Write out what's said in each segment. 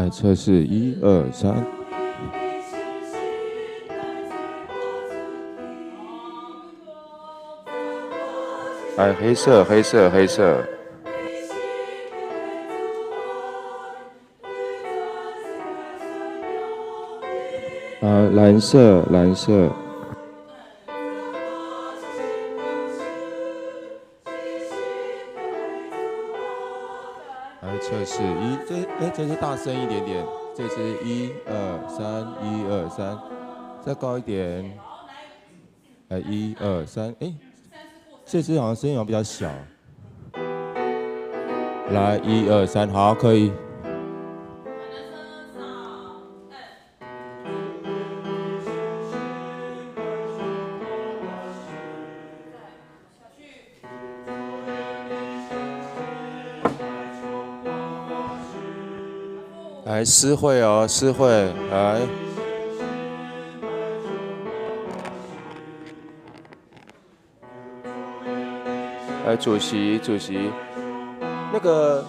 來測試，一二三。來，黑色，黑色，黑色。啊，藍色，藍色。來測試，一，這，哎，這次大聲一點點，這次一二三，一二三，再高一點。來，一二三，哎，這次好像聲音好像比較小。來，一二三，好，可以。來，詩慧哦，詩慧，來。來，主席，主席，那個。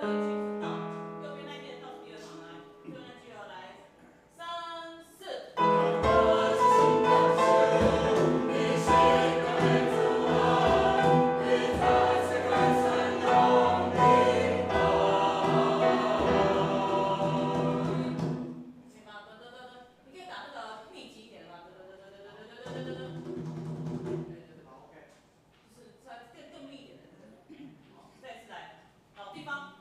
請到右邊那邊倒數第二行來，右邊那句哦，來，三四。行嗎？得得得得，你可以打那個密集一點的嗎？得得得得得得得得得得。對對對，好，OK，就是再更密一點的。好，再次來，老地方。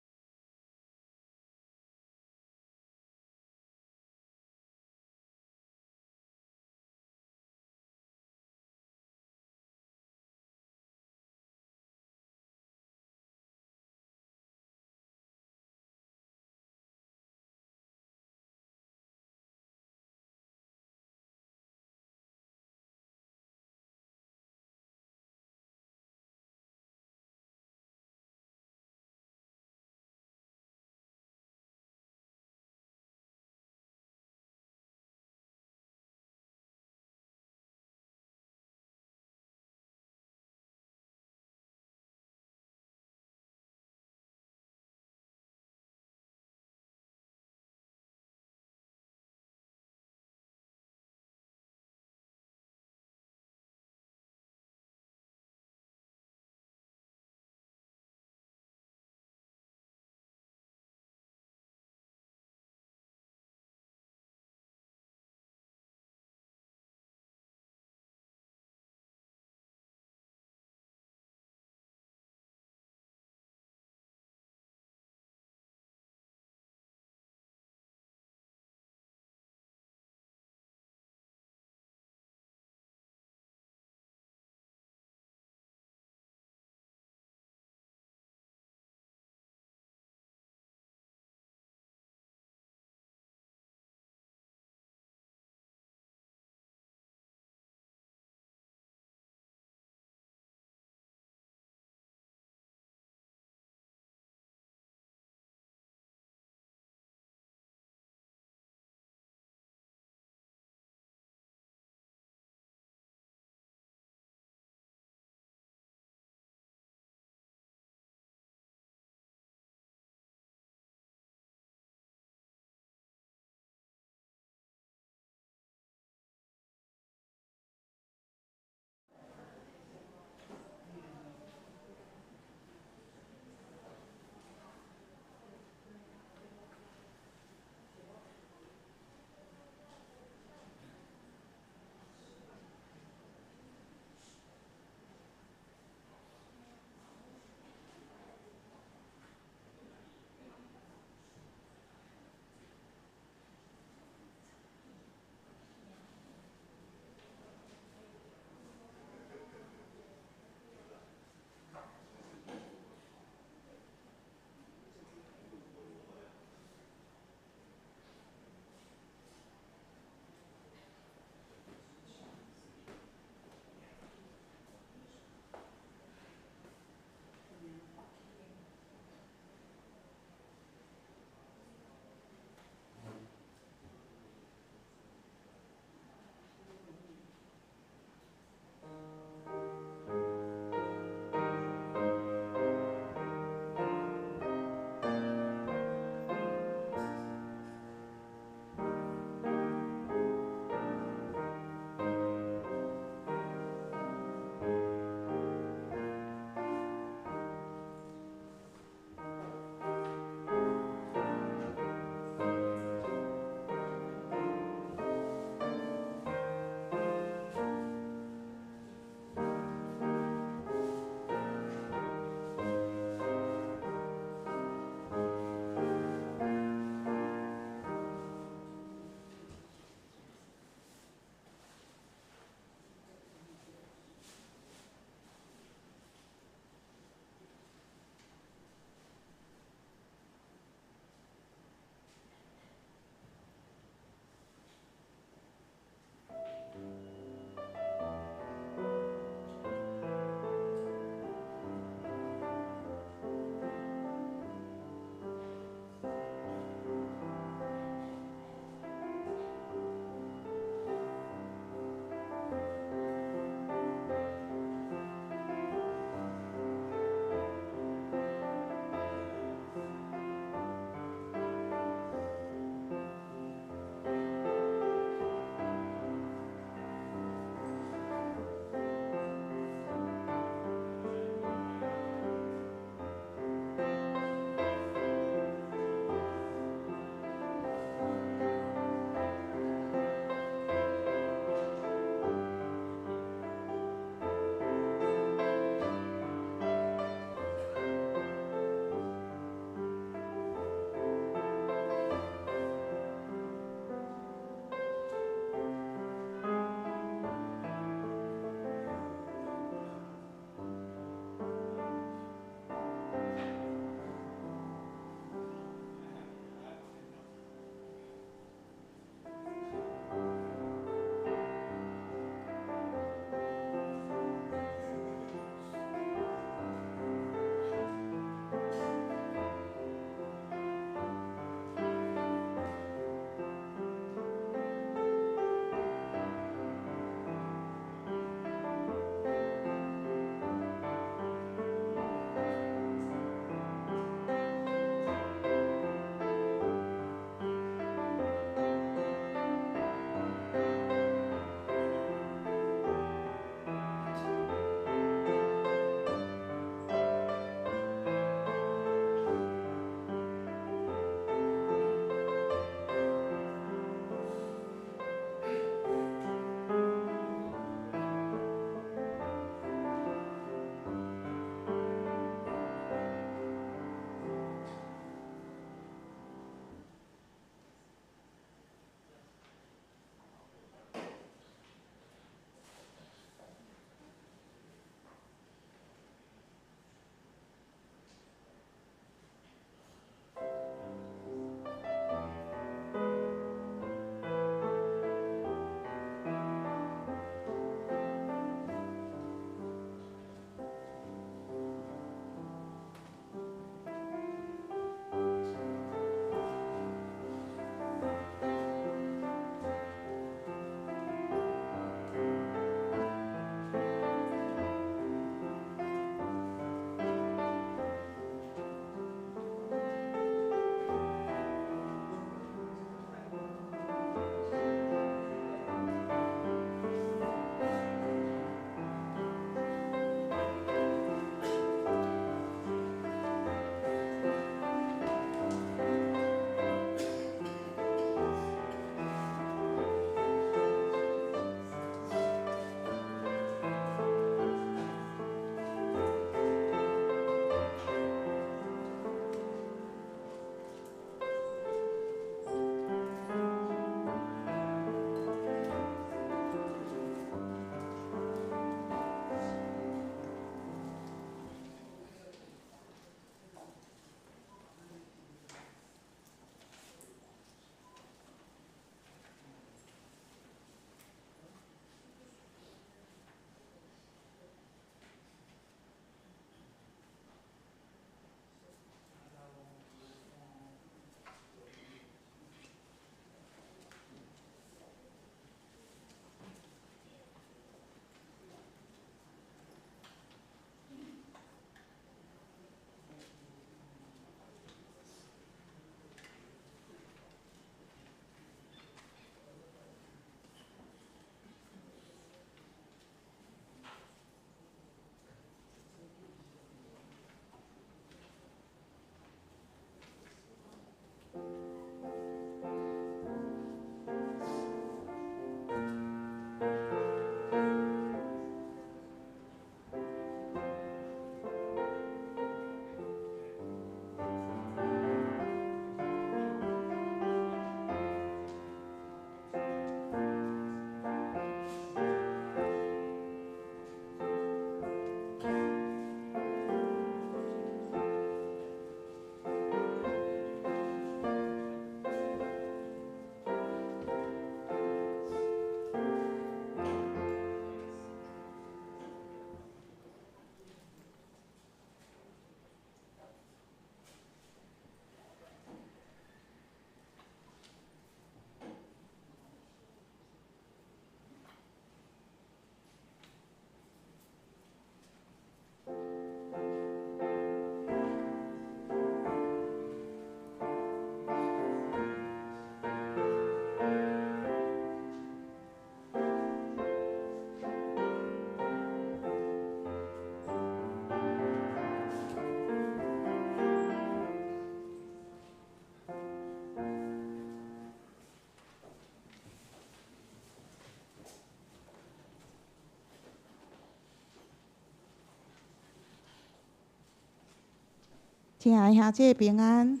親愛兄姊平安，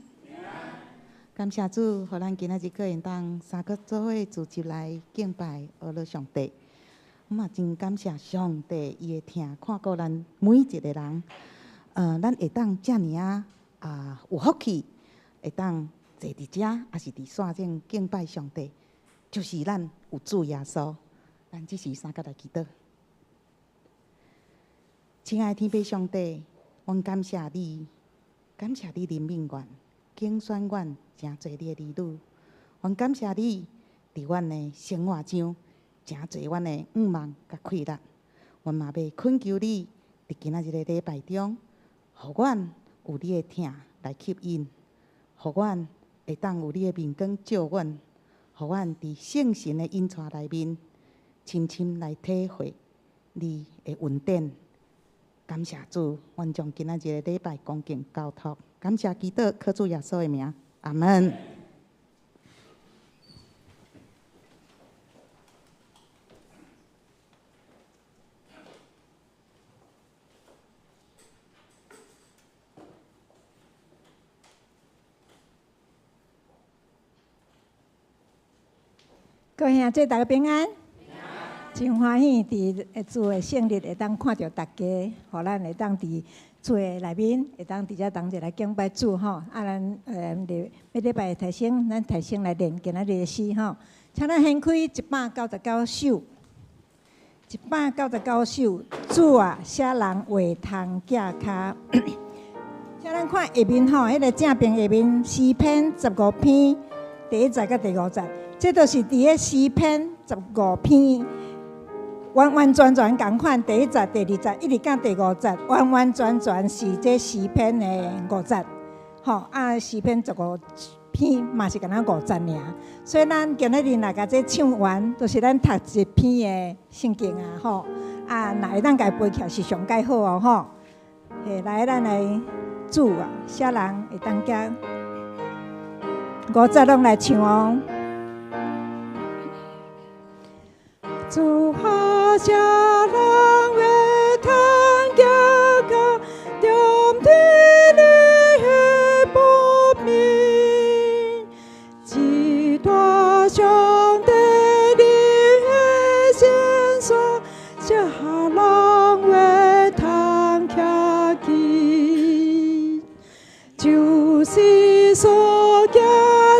感謝主，予咱今仔日閣會當三個做伙聚集來敬拜阿樂上帝。我嘛真感謝上帝，伊會疼看顧咱每一個人。咱會當遮爾仔啊有福氣，會當坐佇遮，抑是佇線頂敬拜上帝，就是咱有主耶穌。咱這時三個來祈禱。親愛天父上帝，阮感謝你。感謝你憐憫阮，揀選阮成做你的兒女。阮感謝你，佇阮的生活上，誠濟阮的向望佮氣力。阮嘛欲懇求你，佇今仔日的禮拜中，予阮有你的疼來吸引，予阮會當有你的面光照阮，予阮佇聖神的引帶內面，深深來體會你的恩典。感謝主，阮將今仔日的禮拜恭敬交託，感謝基督，靠主耶穌的名，阿門。各位兄姊，大家平安。真歡喜佇主的聖日會當看著大家，予咱會當佇厝的內面，會當佇遮同齊來敬拜主吼。啊，咱禮欲禮拜提升，咱提升來練今仔日的詩吼。請咱掀開199首，199首，主啊，啥人會通寄跤？請咱看下面吼，彼個正邊下面詩篇十五篇第一節佮第五節，這都是佇个詩篇十五篇。完完全全仝款，第一節、第二節，一直到第五節，完完全全是這詩篇的五節，吼啊，詩篇十五篇嘛是敢若五節爾，所以咱今仔日若共這唱完，就是咱讀一篇的聖經啊，吼啊，若會當共背起來是上蓋好哦，吼。嘿，來，咱來主啊，啥人會當寄五節攏來唱哦。主啊，啥人會通寄跤，踮佇你的寶面？至大上帝你的聖山，啥人會通徛起？就是所行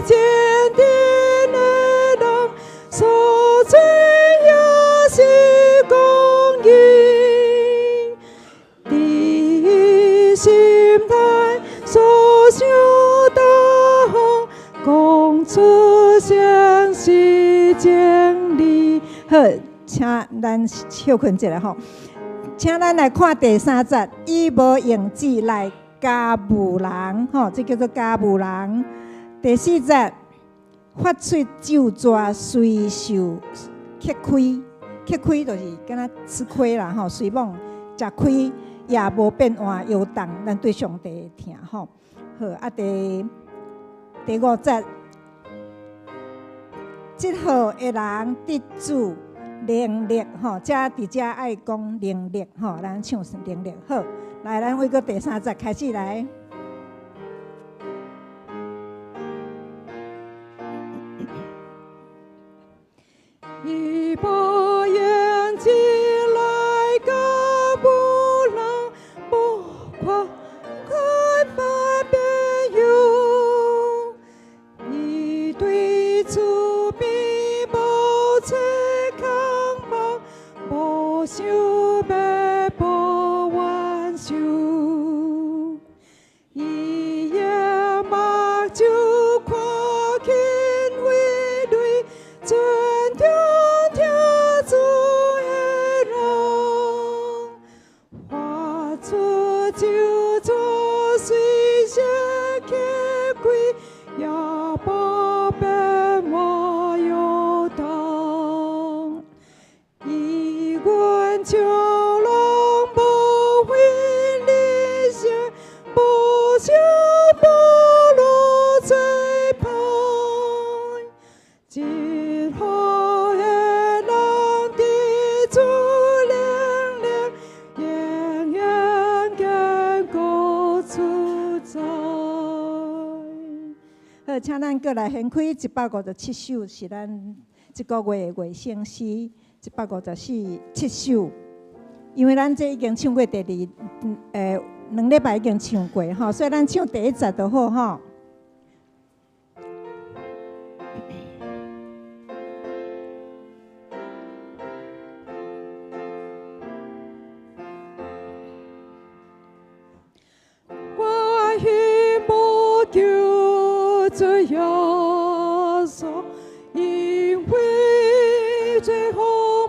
前天的人，所做也是公義，佇伊心內所想逐項，講出誠實真理。好，請咱歇睏一下吼，請咱來看第三節，伊無用舌來加侮人，吼，這叫做加侮人。第四節，發出咒詛雖受吃虧，吃虧就是敢若吃虧啦，吼，雖罔食虧也無變換搖動，咱對上帝的疼吼。好，啊第五節，這號的人得主能力吼，遮佇遮愛講能力吼，咱唱能力好。來，咱為閣第三節開始來。伊無用舌來加侮人，無看看別朋友。伊對厝邊無揣空望，無想欲報冤仇。好，請咱閣來掀開157首，是咱這個月的月聖詩154、7首。因為咱這已經唱過第二，2禮拜已經唱過吼，所以咱唱第一節就好吼。我希望救主耶穌，因為罪好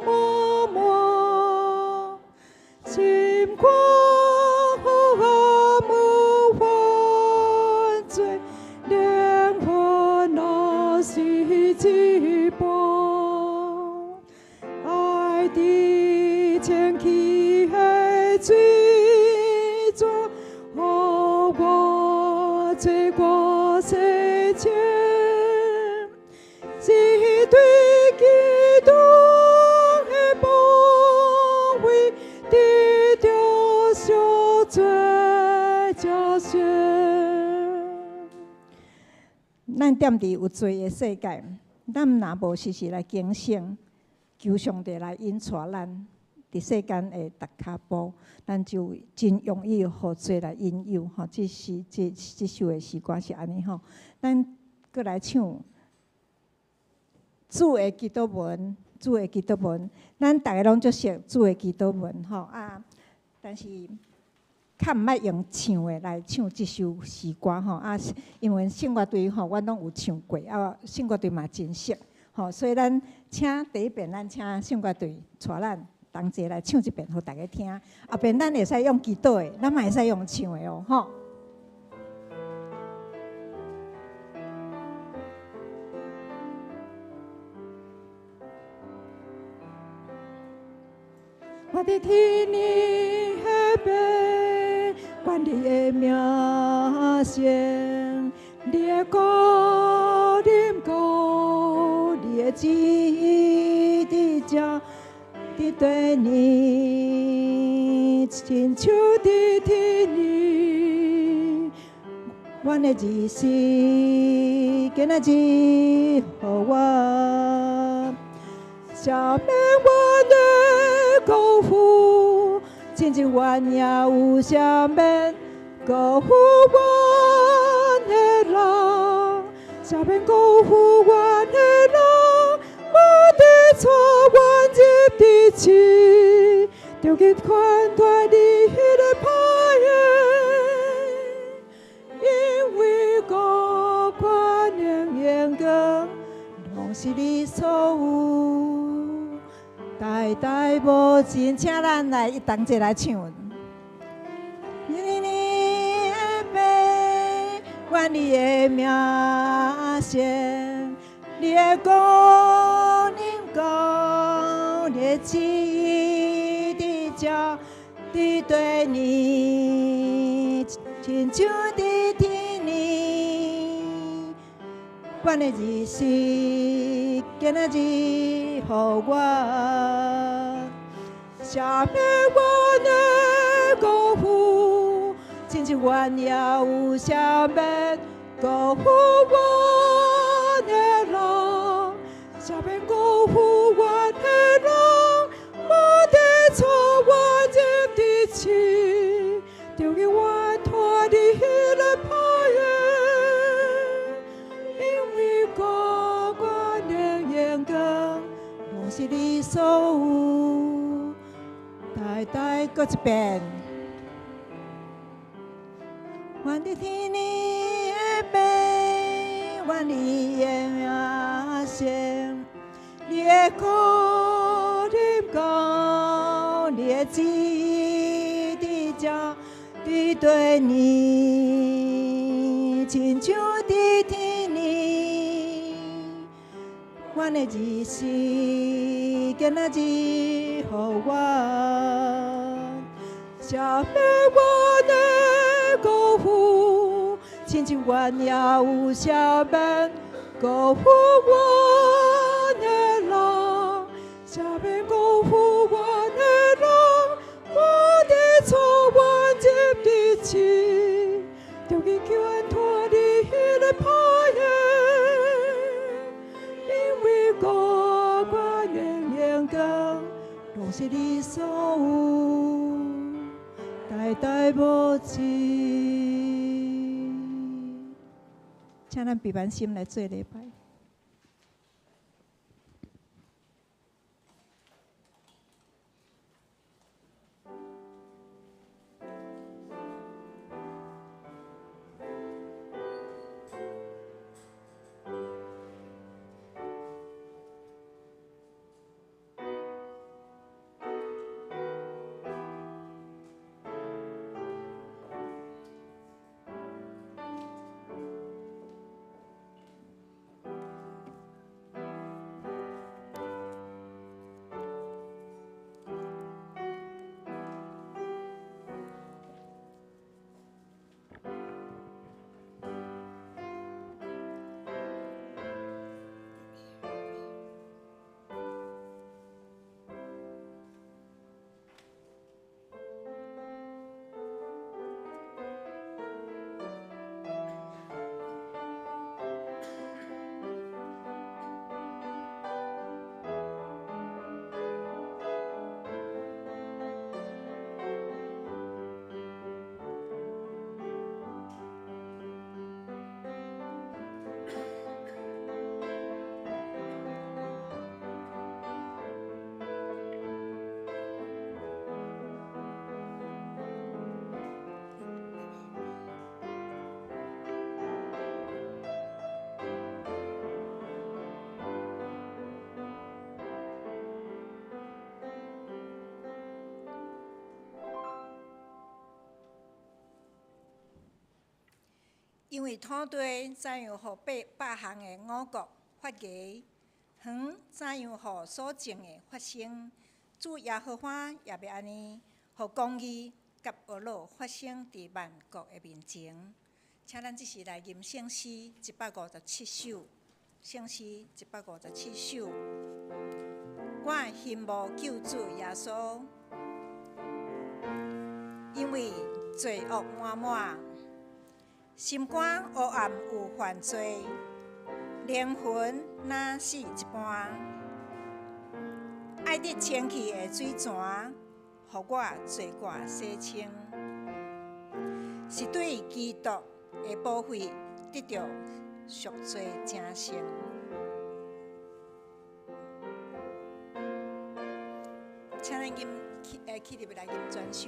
滿滿，心肝黑暗無犯罪，靈魂若是一半，愛佇清氣的水泉，予我罪過洗清，是對基督的寶血，得著贖罪赦免。咱踮佇有罪的世界，咱若無時時來警醒，求上帝來引帶咱，佇世間的踏跤步，咱就真容易予罪來引誘吼。這是這這首的詩歌是按呢吼。咱閣來唱主的祈禱文，主的祈禱文，咱逐个攏足熟主的祈禱文吼啊，但是較毋愛用唱的來唱這首詩歌吼啊，因為聖樂隊吼，阮攏有唱過啊，聖樂隊嘛真熟吼，所以咱請第一遍，咱請聖樂隊帶咱同齊來唱一遍，予大家聽。後邊咱會使用祈禱的，咱嘛會使用唱的哦，吼。我佇天的父，願你的名聖，你的國臨到，你的旨意佇這佇地呢，親像佇天呢。阮的日食今仔日予阮，赦免阮的辜負，親像阮也有赦免辜負阮的人，赦免辜負阮的人，無得帶阮入佇試，著去牽脫你彼个歹的，因為國權榮光，攏是你所有。代代無盡，請咱來同齊來唱。你的父，願你的名聖，你的國臨到，你的旨意佇這佇地呢，親像佇天呢。阮的日食今仔日予阮，赦免阮的辜負，親像阮也有赦免辜負阮的人，赦免辜負阮的人，無得帶阮入佇試，著去阮脫離彼个歹的，因為國權榮光，攏是你所有。代代閣一遍。願佇天的父，願你的名聖，你的國臨到，你的旨意佇這佇地呢，親像佇天呢。阮的日食今仔日予阮，赦免阮的辜負，親像阮也有赦免辜負阮的人，赦免辜負阮的人，無得帶阮入佇試，著去救阮脫離彼个歹的，代代無盡。請咱閉目心來做禮拜。因為土地怎樣予百百項的五穀發芽，園怎樣予所種的發生，主耶和華也欲按呢，予公義佮呵咾發生佇萬國的面前。請咱這時來吟聖詩157首，聖詩157首。我欣慕救主耶穌，因為罪惡滿滿。心肝黑暗有犯罪，靈魂若死一般。愛得清氣的水泉，予我罪過洗清，是對基督的寶血得著贖罪成聖。請咱吟起立來吟全首。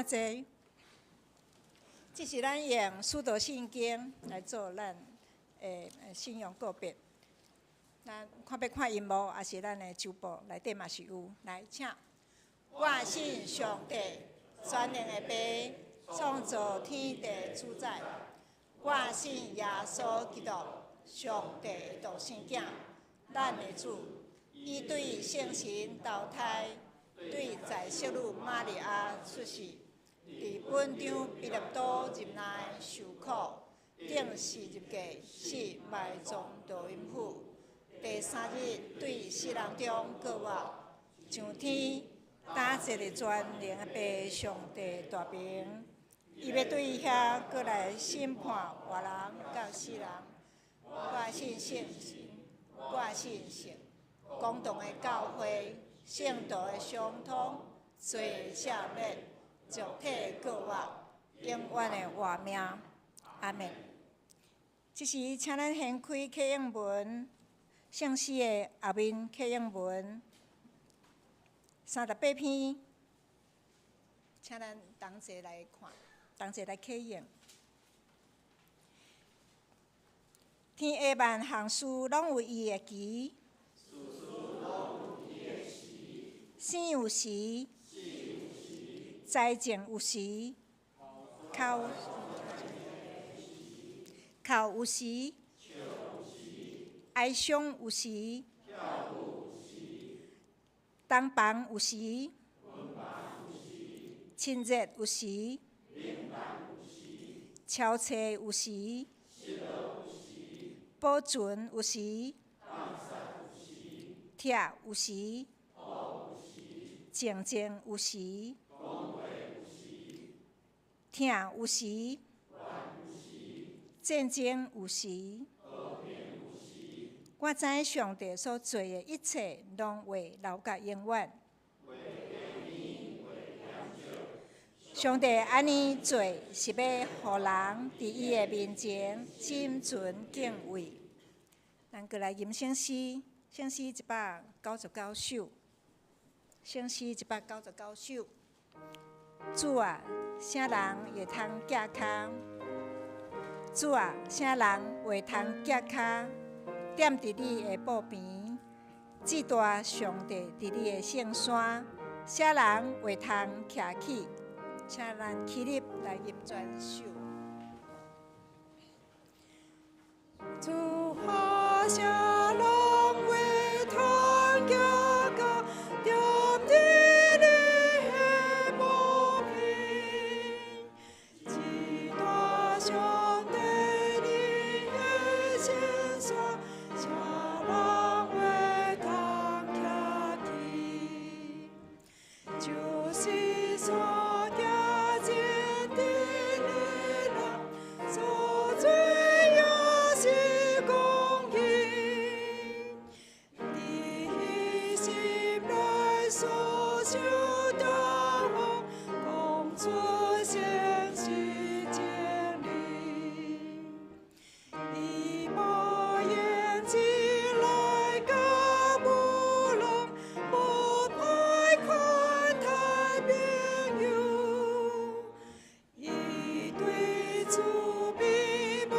請坐。這是咱用使徒信經來做咱的信仰告白。咱看欲看螢幕，抑是咱的周報內底嘛是有。來，請。我信上帝，全能的父，創造天地主宰。我信耶穌基督，上帝的獨生囝，咱的主。伊對聖神投胎，對在聖女瑪利亞出世，佇本張彼拉多任內受苦，釘十字架死埋葬佇陰府。第三日對死人中復活，上天，擔坐佇全能的父上帝大爿。伊欲對遐閣來審判活人佮死人。我信聖神，我信聖公同的教會，聖徒的相通，罪赦免，肉體復活，永遠的活命。阿們。這時，請咱掀開啟應文聖詩的後面啟應文38篇，請咱同齊來看，同齊來啟應。天下萬項事攏有伊的期，生有時，栽種有時，哭哭有時，哀傷有時，洞房有時，親熱有時，抄冊有時，保存有時，拆有時，靜靜有時，疼有時，戰爭有時。我知上帝所做的一切，攏會留甲永遠。上帝按呢做，是欲予人佇伊的面前心存敬畏。咱閣來吟聖詩，聖詩199首，聖詩199首。主啊，啥人會通寄跤？主啊，啥人會通寄跤？踮佇你的寶邊，至大上帝佇你的聖山，啥人會通徛起？請咱起立來吟全首。主啊，啥人會通寄跤？踮佇你的寶邊，至大上帝你的聖山，啥人會通徛起？就是所行前的人，所做也是公義。佇彼心內所想的話，講出誠實真理。伊無用錢來交無人，無歹款待朋友。伊對厝邊無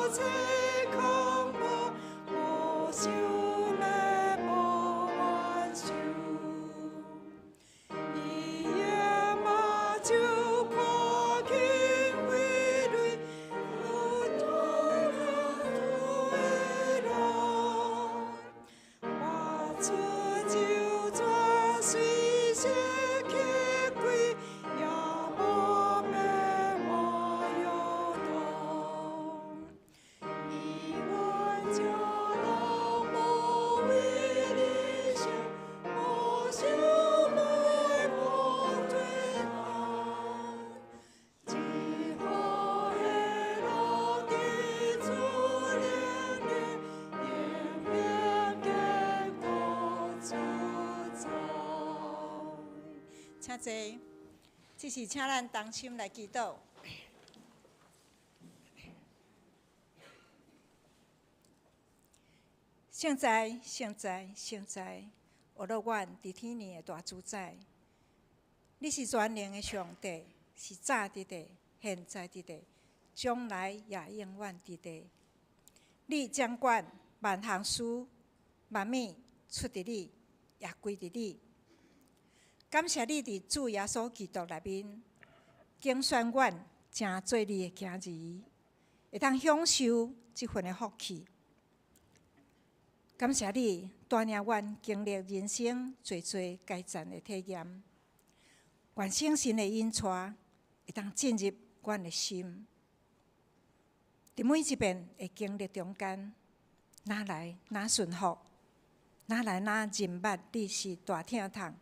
揣空無，無想欲無冤仇。伊用目睭看輕匪類，有主的路。活出酒泉隨時乞開，也無變活搖動。伊阮家人無為理想，無想欲無推翻。只好彼落佇主靈裡，永遠堅固主宰。請坐，這是請咱同心來祈禱。聖哉，聖哉，聖哉！阿樂阮佇天裡的大主宰，你是全能的上帝，是早佇的，現在佇的，將來也永遠佇的。你掌管萬項事，萬物出佇你，也歸佇你。感謝你佇主耶穌基督內面，揀選阮成做你的囝兒，會當享受這份的福氣。感謝你帶領阮經歷人生濟濟階層的體驗，願聖神的引帶會當進入阮的心。佇每一遍的經歷中間，若來若順服，若來若認捌你是大疼痛、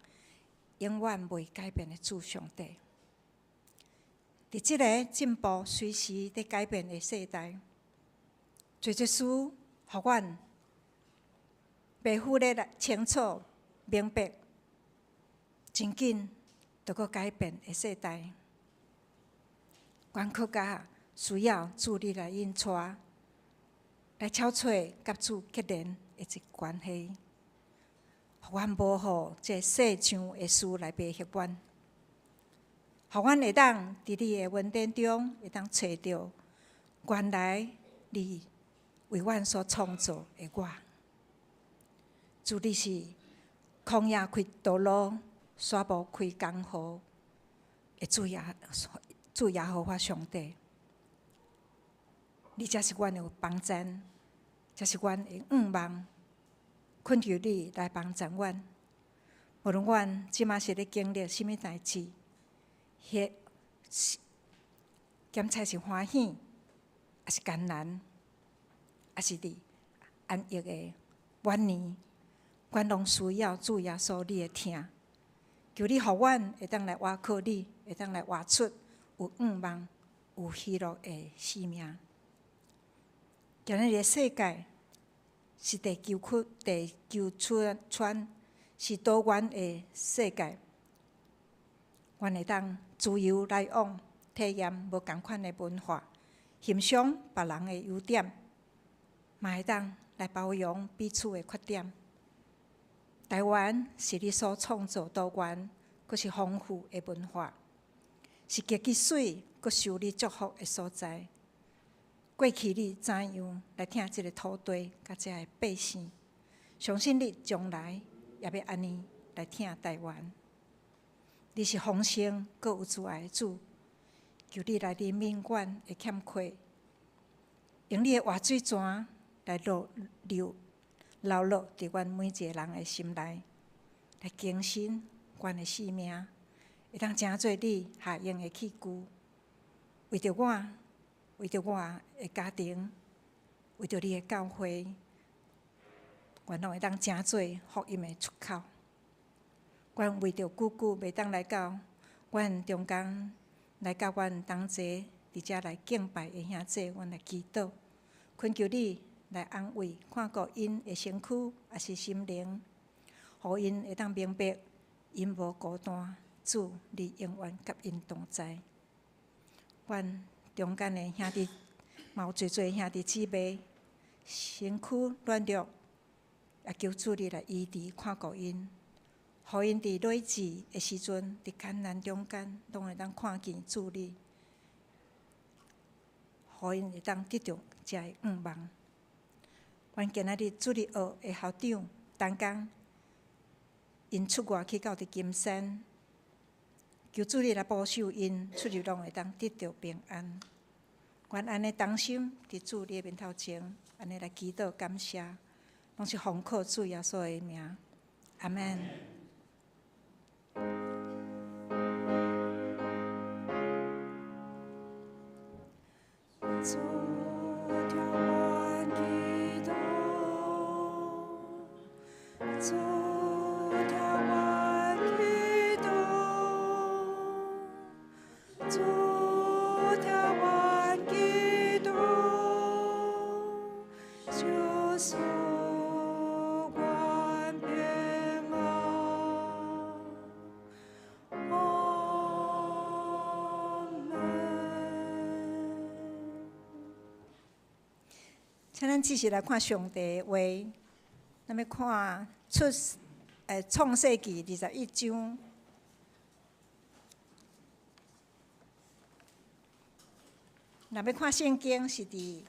永遠袂改變的主上帝。佇這个進步隨時佇改變的世代，濟濟事予阮袂赴咧來清楚明白，真緊就閣改變的世代，阮閣較需要主你來引帶，來超找佮主結連的一個關係，予阮無予這世上的事來迷惑阮，予阮會當佇你的恩典中，會當揣著原來你為阮所創造的我。主你是曠野開道路，沙漠開江河的主耶和華上帝，你才是阮的幫贊，才是阮的向望。懇求你來幫贊阮，無論阮這馬是咧經歷啥物代誌，或是檢查是歡喜，抑是艱難，抑是佇安逸的晚年，阮攏需要主耶穌你的疼，求你予阮會當來倚靠你，會當來活出有向望、有喜樂的生命。今日的世界是地球區、地球村，是多元的世界，阮會當自由來往，體驗無仝款的文化，欣賞別人的優點，嘛會當來包容彼此的缺點。台灣是你所創造多元，閣是豐富的文化，是極其媠，閣受你祝福的所在。過去你怎樣來疼這个土地，佮遮的百姓，相信你將來也欲按呢來疼台灣。你是豐盛閣有慈愛的主，求你來憐憫阮的欠缺，用你的活水泉來落流流落佇阮每一个人的心內，來更新阮的生命，會當成做你合用的器具，為著我，為著我的家庭，為著你的教會，阮攏會當成做福音的出口。阮為著久久袂當來到阮中間，來佮阮同齊佇遮來敬拜的兄弟，阮來祈禱，懇求你來安慰、看顧𪜶的身軀，抑是心靈，予𪜶會當明白，𪜶無孤單，主你永遠佮𪜶同在。阮中間的兄弟，嘛有濟濟兄弟姊妹，身軀軟弱，也求主你來醫治、看顧𪜶，予𪜶佇累死的時陣，佇艱難中間，攏會當看見主你，予𪜶會當得著遮的向望。阮今仔日主日學的校長陳工，𪜶出外去到佇金山，求主你來保守𪜶出入攏會當得著平安。阮按呢同心佇主你的面頭前，按呢來祈禱感謝，攏是奉靠主耶穌的名，阿們。主聽阮祈禱，主聽阮祈禱，主聽阮祈禱，求賜阮平安。阿們。請咱繼續來看上帝的話，咱欲看出創世記21章。若欲看聖經是佇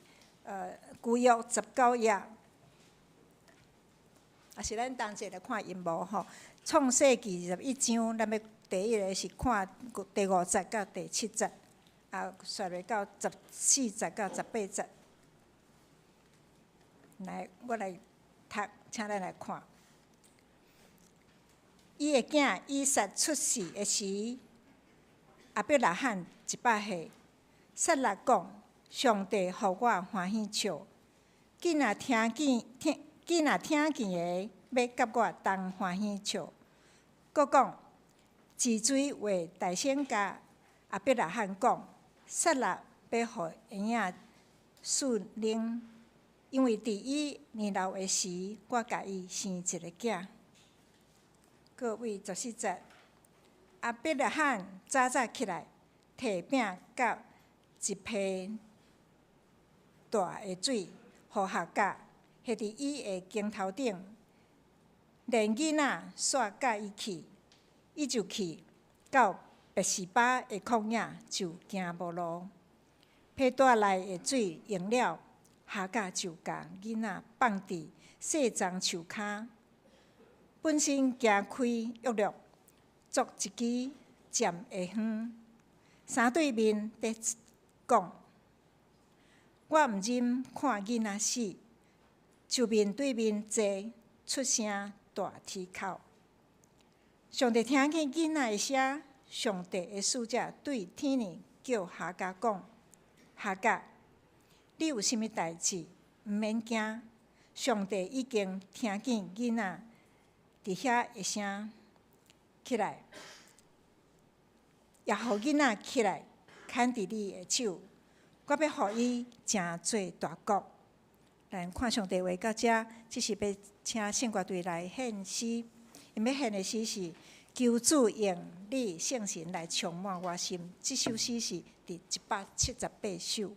舊約19頁，抑是咱同齊來看螢幕吼。創世記21章，咱欲第一个是看第五節到第七節，啊，煞落到14節到18節。來，我來讀，請咱來看。伊的囝以撒出世的時，亞伯拉罕100歲。撒拉講：上帝予我歡喜笑，見若聽見聽，見若聽見的，欲佮我同歡喜笑。閣講，治水話大聲共亞伯拉罕講：撒拉欲予嬰仔穡奶，因為佇伊年老的時，我共伊生一个囝。閣為14節，亞伯拉罕早早起來，提餅佮一批大的水，予夏甲，彼佇伊的肩頭頂，連囡仔煞佮伊去，伊就去到別是巴的曠野，就行無路。皮袋內的水用了，夏甲就共囡仔放佇細樟樹跤，本身行開約略，鑿一支漸的園，三對面佇講：我毋忍看囡仔死，就面對面坐，出聲大啼哭。上帝聽見囡仔的聲，上帝的使者對天呢叫夏甲講：夏甲，你有啥物代誌？毋免驚，上帝已經聽見囡仔佇遐的聲，起來，也予囡仔起來，牽佇你的手，我欲予伊成做大國。咱看上帝話到遮，這是欲請聖歌隊來獻詩。𪜶欲獻的詩是求主用你聖神來充滿我心。這首詩是佇178首。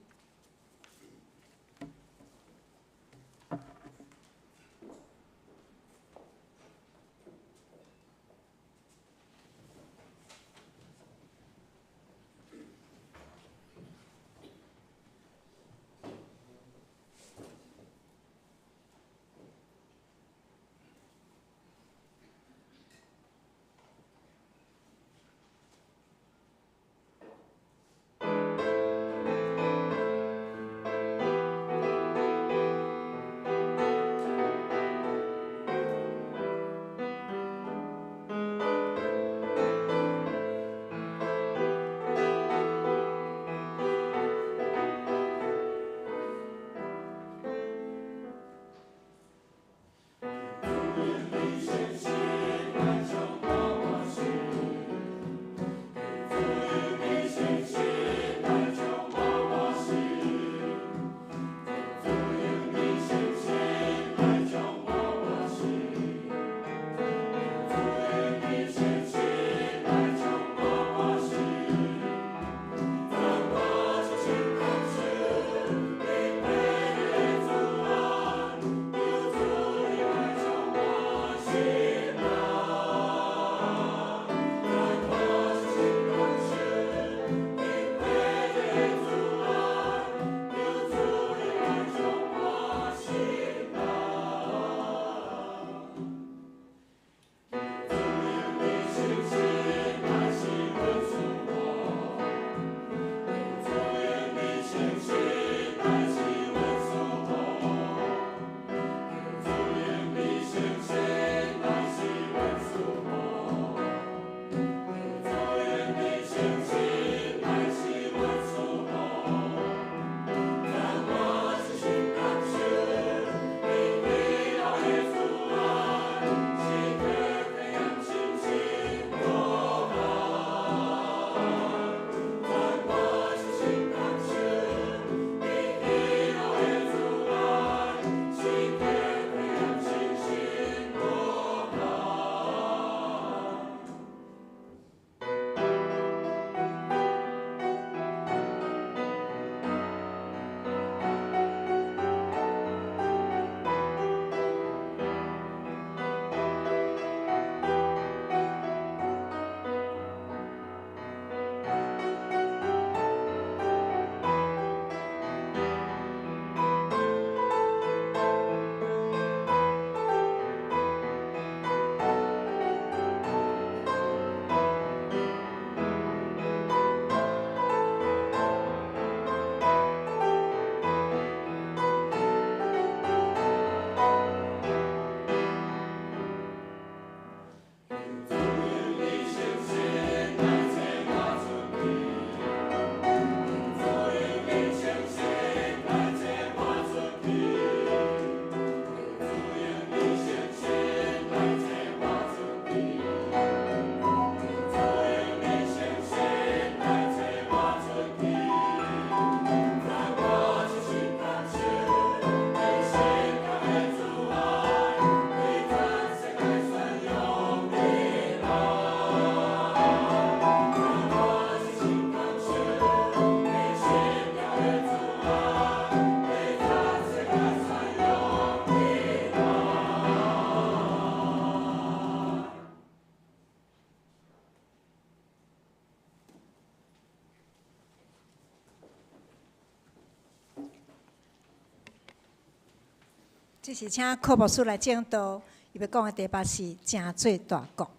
這是請柯牧師來證道，伊欲講的題目是成做大國。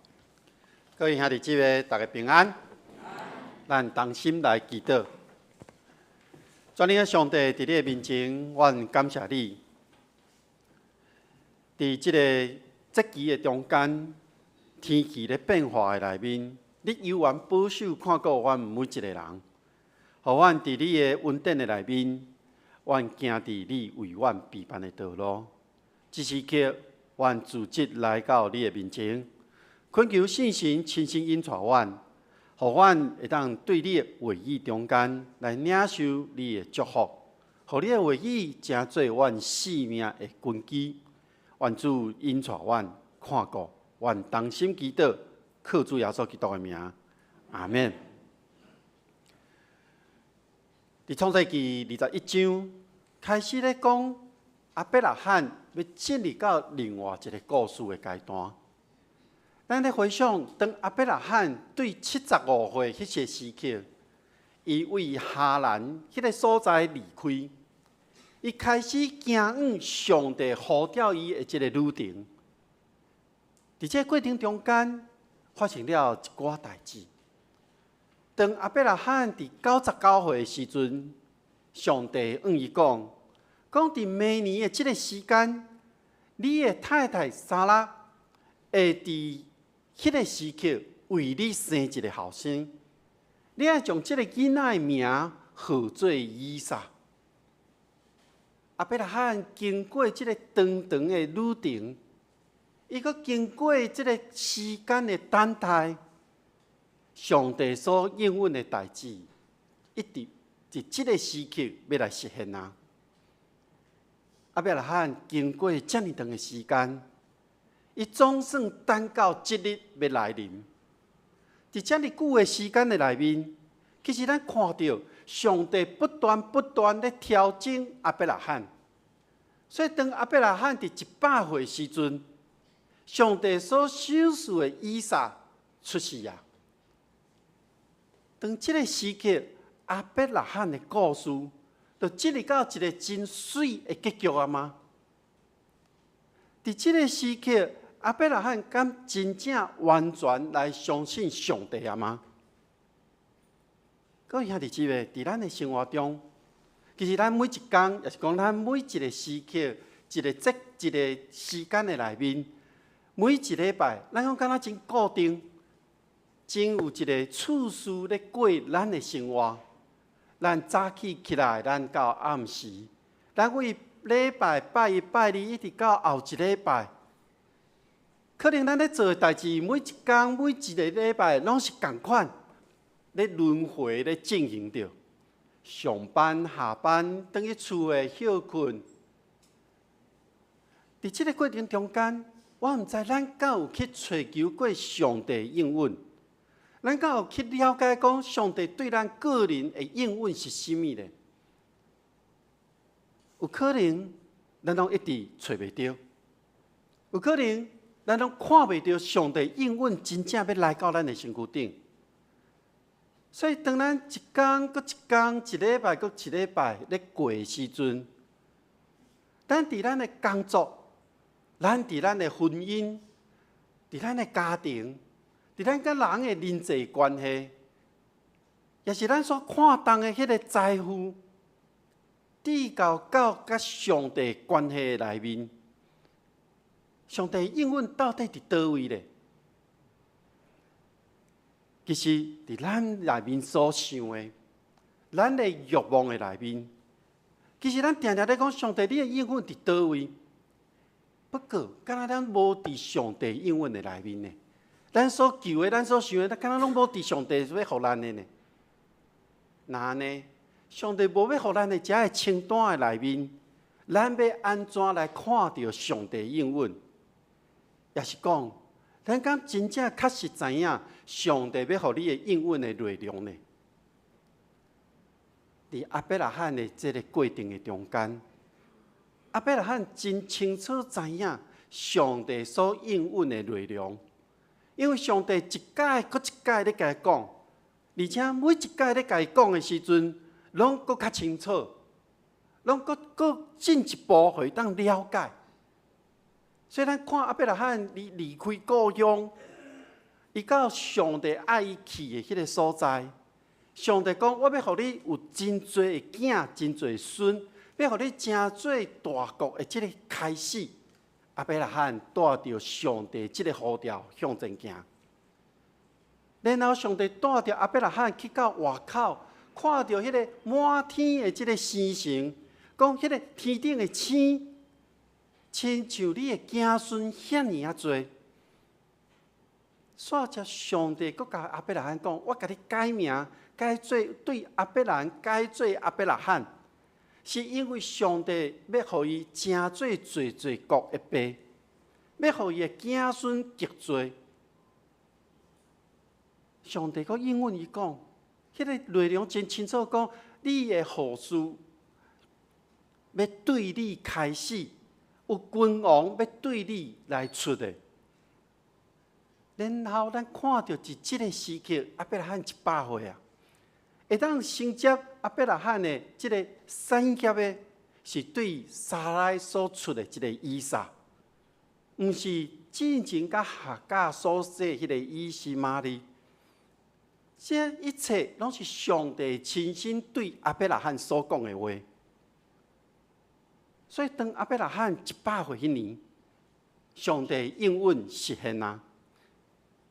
各位兄弟姊妹，大家平安。咱同心來祈禱。全能的上帝，佇你的面前，阮感謝你。佇這個節期的中間，天氣咧變化的內面，你猶原保守看顧阮每一個人，予阮佇你的恩典的內面，阮行佇你為阮備辦的道路。這時刻，阮自責來到你的面前，懇求聖神親身引帶阮，予阮會當對你的話語中間來領受你的祝福，予你的話語成做阮生命的根基。願主引帶阮，看顧阮，同心祈禱，靠主耶穌基督的名，阿們。佇創世記21章開始咧講，亞伯拉罕欲進入到另外一個故事的階段。咱咧回想，當亞伯拉罕對75歲彼個時刻，伊為哈蘭彼個所在離開，伊開始行往上帝呼召伊的這個旅程。佇這個過程中間，發生了一寡代誌。當亞伯拉罕佇99歲的時陣，上帝向伊講：講佇明年的這個時間，你的太太撒拉會佇彼個時刻為你生一個後生，你愛將這個囡仔的名號做以撒。亞伯拉罕經過這個長長的旅程，伊閣經過這個時間的等待，上帝所應允的代誌，一直佇這個時刻欲來實現啊！亞伯拉罕經過遮爾長的時間，伊總算等到這日欲來臨。佇遮爾久的時間的內面，其實咱看著上帝不斷不斷咧調整亞伯拉罕。所以當亞伯拉罕佇100歲時陣，上帝所賞賜的以撒出世啊！當這個時刻，亞伯拉罕的故事就進入到一個真媠的結局啊嗎？佇這個時刻，亞伯拉罕敢真正完全來相信上帝啊嗎？各位兄弟姊妹，佇咱的生活中，其實咱每一工，也是講咱每一個時刻、一個節、一個時間的內面，每一禮拜，咱攏敢若真固定，真有一個次序咧過咱的生活。咱早起起來，咱到暗時，咱為禮拜拜一、拜二，一直到後一禮拜，可能咱咧做的代誌，每一工、每一個禮拜，攏是仝款咧輪迴咧進行著。上班、下班，轉去厝的歇睏。佇這個過程中間，我毋知咱敢有去揣求過上帝應允，咱敢有去了解講上帝對咱個人的應允是啥物咧？有可能咱攏一直揣袂著，有可能咱攏看袂著上帝應允真正欲來到咱的身軀頂。所以，當咱一工閣一工，一禮拜閣一禮拜咧過的時陣，咱佇咱的工作，咱佇咱的婚姻，佇咱的家庭，佇咱佮人的人際關係，也是咱所看重的彼個財富，至到到佮上帝關係的內面，上帝應允到底佇佗位咧？其實，佇咱內面所想的，咱的欲望的內面，其實咱定定咧講上帝，你的應允佇佗位？不過，敢若咱無佇上帝應允的內面呢？咱所求的，咱所想的，咱敢若攏無佇上帝欲予咱的呢？若按呢，上帝無欲予咱的這个清單的內面，咱欲按怎來看著上帝應允？也是講，咱敢真正確實知影上帝欲予你的應允的內容呢？佇亞伯拉罕的這個過程的中間，亞伯拉罕真清楚知影上帝所應允的內容，因為上帝一擺閣一擺咧共伊講，而且每一擺咧共伊講的時陣，攏閣較清楚，攏閣閣進一步予伊當了解。所以咱看亞伯拉罕伊離開故鄉，伊到上帝愛伊去的彼个所在。上帝講：我欲予你有真濟的囝，真濟孫，欲予你成做大國的這个開始。亞伯拉罕帶著上帝這个呼召向前行。然後上帝帶著亞伯拉罕去到外口，看著彼个滿天的這个星星，講彼个天頂的星，親像你的子孫遐爾仔濟。煞才上帝閣共亞伯拉罕講：我共你改名，改做對亞伯蘭改做亞伯拉罕，是因為上帝欲予伊成做濟濟國的爸，欲予伊的子孫極濟。上帝閣應允伊講，彼个內容真清楚講，你的後嗣欲對你開始，有君王欲對你來出的。然後咱看著佇這个時刻，亞伯拉罕100歲啊，會當承接亞伯拉罕的這个產業的，是對撒拉所出的這个以撒，毋是進前佮夏甲所生彼个以實瑪利。這一切攏是上帝親身對亞伯拉罕所講的話。所以當亞伯拉罕100歲彼年，上帝應允實現啊！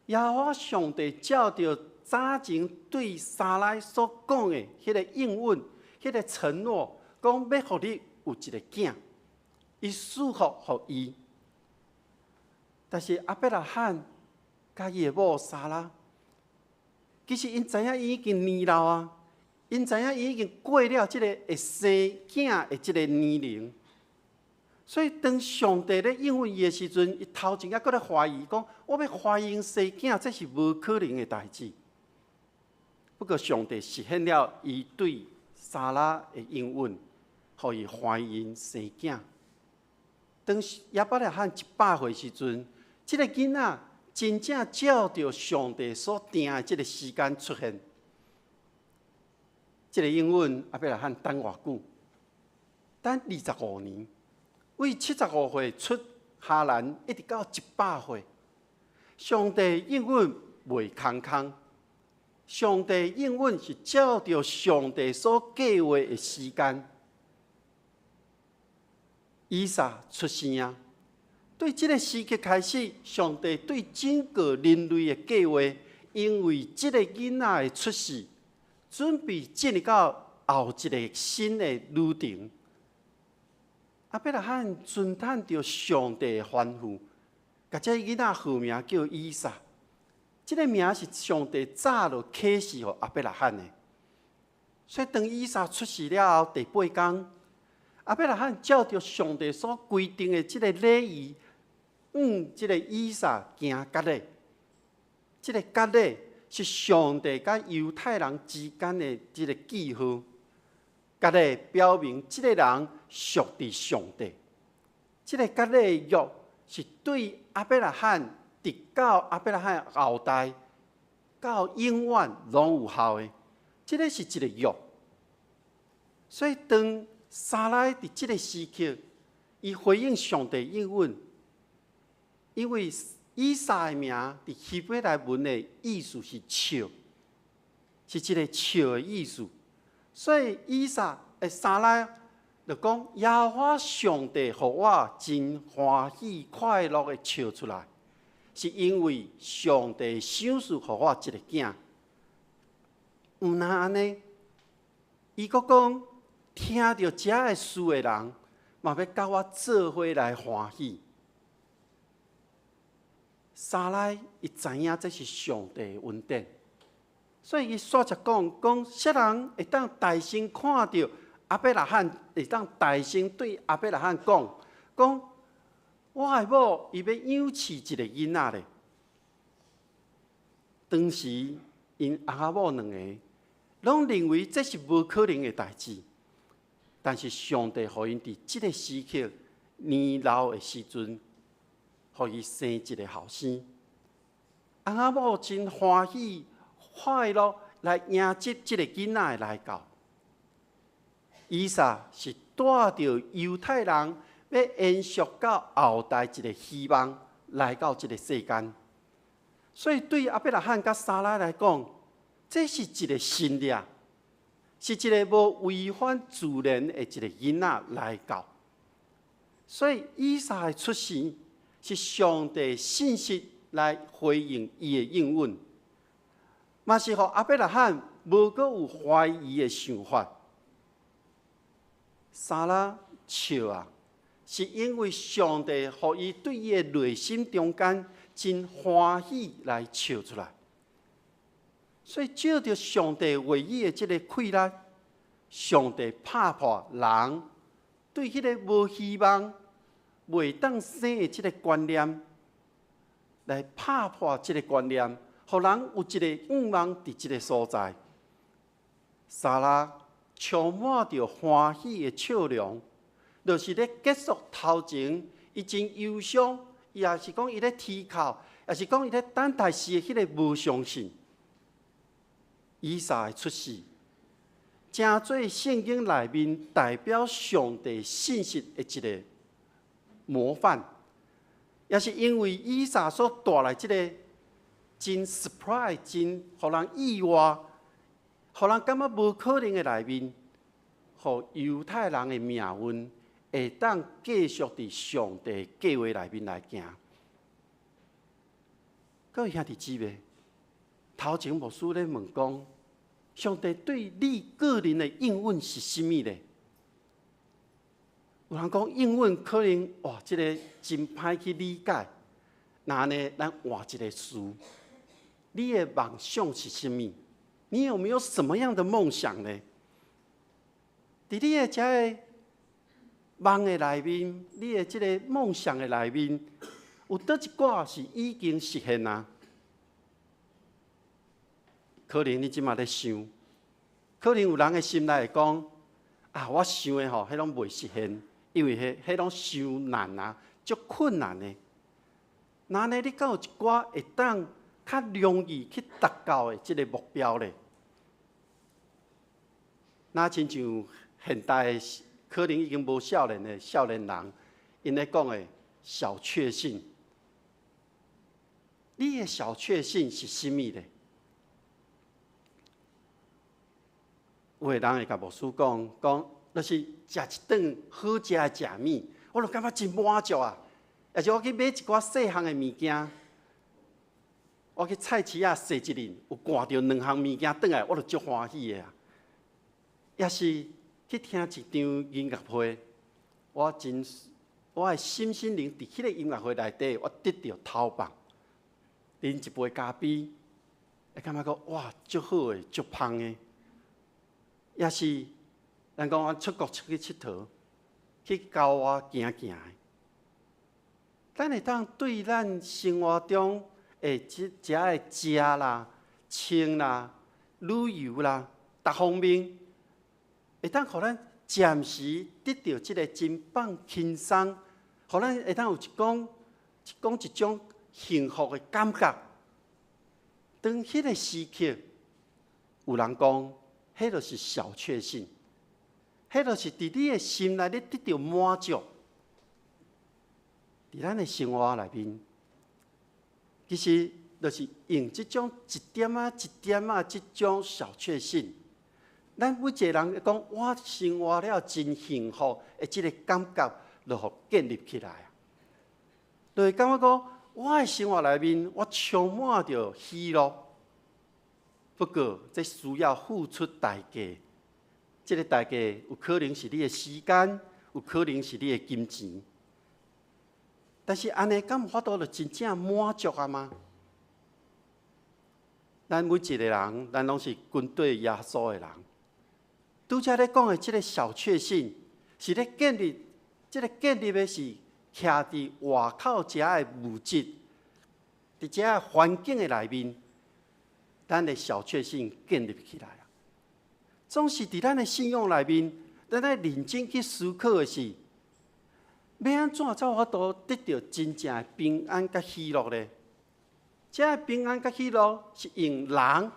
耶和華上帝照著早前對撒拉所講的彼个應允、彼个承諾，講欲予你有一个囝，伊賜福予伊。但是亞伯拉罕佮伊的某撒拉，其實𪜶知影伊已經年老啊，𪜶知影伊已經過了這个會生囝的這个年齡。所以當上帝咧應允伊的時陣，伊頭前猶閣咧懷疑講：我欲懷孕生囝，這是無可能的代誌。不過上帝實現了伊對撒拉的應允，予伊懷孕生囝。當亞伯拉罕100歲時陣，這个囡仔真正照著上帝所定的這个時間出現。這个應允亞伯拉罕等偌久？等25年。為75歲出哈蘭，一直到100歲，上帝應允袂空空。上帝應允是照著上帝所計劃的時間。以撒出生啊！對這个時刻開始，上帝對整個人類的計劃，因為這个囡仔的出世，準備進入到後一个新的旅程。亞伯拉罕遵趁著上帝的吩咐，共這个囡仔號名叫以撒。這个名是上帝早就啟示予亞伯拉罕的。所以當以撒出世了後，第八工，亞伯拉罕照著上帝所規定的這个禮儀，向這个以撒行割禮。這个割禮是上帝佮猶太人之間的這个記號。割禮表明這个人屬佇上帝。這个割禮約是對亞伯拉罕，直到亞伯拉罕後代，到永遠攏有效的。這个是一个約。所以當撒拉佇這个時刻，伊回應上帝應允，因為以撒的名佇希伯來文的意思是笑，是一个笑的意思。所以以撒的撒拉就講：耶和華上帝予我真歡喜快樂的笑出來，是因為上帝賞賜予我一个囝。毋但按呢，伊閣講，聽著這个事的人，嘛欲佮我做伙來歡喜。撒拉伊知影這是上帝的恩典。所以伊煞才講講，啥人會當大聲看著亞伯拉罕，會當大聲對亞伯拉罕講，講我的某伊欲養飼一个囡仔咧。當時𪜶翁仔某兩个攏認為這是無可能的代誌，但是上帝予𪜶佇這个時刻年老的時陣，予伊生一个後生。翁仔某真歡喜快樂來迎接這个囡仔的來到。以撒是帶著猶太人欲欲延續到後代一个希望來到這个世間。所以對亞伯拉罕佮撒拉來講，這是一个神跡，是一个無違反自然的一个囡仔來到。所以以撒的出生是上帝信實來回應伊的應允，嘛是予亞伯拉罕無閣有懷疑的想法。撒拉笑啊，是因為上帝予伊對伊的內心中間真歡喜來笑出來。所以借著上帝話語的這个氣力，上帝拍破人對彼个無希望、袂當生的這个觀念，來拍破這个觀念，予人有一个願望佇這个所在。撒拉充滿著歡喜的笑容，就是咧結束頭前，伊真憂傷，伊也是講伊咧啼哭，也是講伊咧等待時的彼个無相信。以撒的出世，成做聖經內面代表上帝信實的一个模範，也是因為以撒所帶來這个真 surprise、真予人意外、予人感覺無可能的內面，予猶太人的命運會當繼續佇上帝計劃內面來行。各位兄弟姊妹，頭前牧師咧問講，上帝對你個人的應允是啥物咧？有人講應允可能哇，這个真歹去理解。那呢，咱換一个詞，你的夢想是啥物？你有沒有什麼樣的夢想呢？佇你的這个夢的內面，你的這个夢想的內面，有佗一寡是已經實現啊？可能你這馬咧想，可能有人的心內會講：啊，我想的吼，彼攏袂實現，因為彼彼攏傷難啊，足困難的。那呢，你敢有一寡會當較容易去達到的這个目標咧？若親像現代可能已經無少年的少年人，𪜶咧講的小確幸。你的小確幸是啥物咧？有的人會共牧師講，講就是食一頓好食的食物，我就感覺真滿足啊！抑是我去買一寡細項的物件，我去菜市仔踅一輪，有掛著兩項物件轉來，我就足歡喜的啊！抑是去聽一場音樂會，我真我的心身靈佇彼个音樂會內底，我得著透放，啉一杯咖啡，會感覺講哇，足好的，足芳的。抑是咱講阮出國出去𨑨迌，去郊外行行的，咱會當對咱生活中的這遮的食啦、穿啦、旅遊啦，逐方面，會當予咱暫時得著這个真放輕鬆，予咱會當有一講一講一種幸福的感覺。當彼个時刻，有人講，彼就是小確幸，彼就是佇你的心內，你得著滿足。佇咱的生活內面，其實就是用這種一點仔一點仔這種小確幸，咱每一个人講，我生活了真幸福的這个感覺，就予建立起來啊。就會感覺講，我的生活內面，我充滿著喜樂。不過，這需要付出代價。這个代價有可能是你的時間，有可能是你的金錢。但是按呢，敢有法度就真正滿足啊嗎？咱每一个人，咱攏是跟綴耶穌的人。拄才咧講的這个小確幸，是咧建立，這个建立的是徛佇外口遮的物質，佇遮的環境的內面，咱的小確幸建立起來啊。總是佇咱的信仰內面，咱愛認真去思考的是，欲按怎才有法度得著真正的平安佮喜樂咧？這个平安佮喜樂是用人、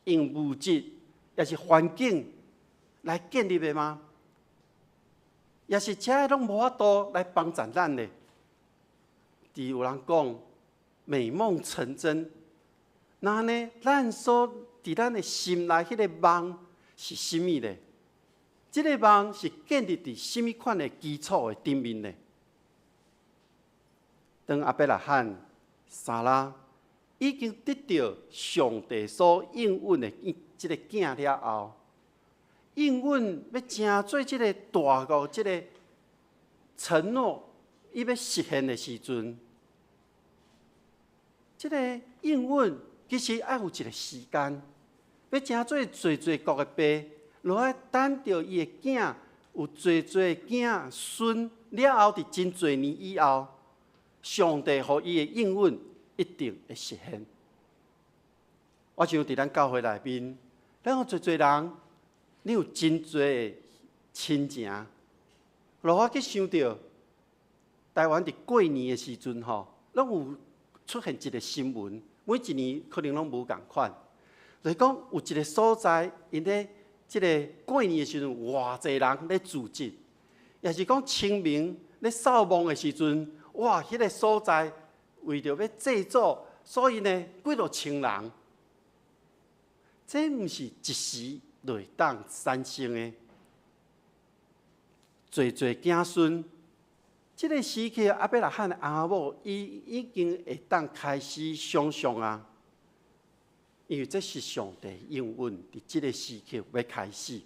用物質，抑是環境來建立的嗎？也是遮攏無法度來幫助咱的。佇有人講美夢成真，那呢，咱所佇咱的心內彼個夢是啥物咧？這個夢是建立佇啥物款的基礎的頂面呢？當亞伯拉罕、撒拉已經得著上帝所應允的這个囝了後，應允欲成做這个大國，這个承諾，伊欲實現的時陣，這个應允其實愛有一个時間，欲成做濟濟國的爸，就愛等著伊的囝有濟濟囝孫了後，佇真濟年以後，上帝予伊的應允一定會實現。我想佇咱教會內面，咱有濟濟人，你有真濟的親情。予我去想著，台灣佇過年的時陣吼，攏有出現一个新聞，每一年可能攏無仝款。就是講有一个所在，𪜶咧這个過年的時陣，偌濟人咧聚集，也是講清明咧掃墓的時陣，哇，彼个所在為著欲祭祖，所以呢幾若千人。這毋是一時就會當產生的。濟濟子孫，這个時期亞伯拉罕的翁仔某，伊已經會當開始想像啊，因為這是上帝應允佇這个時刻欲開始，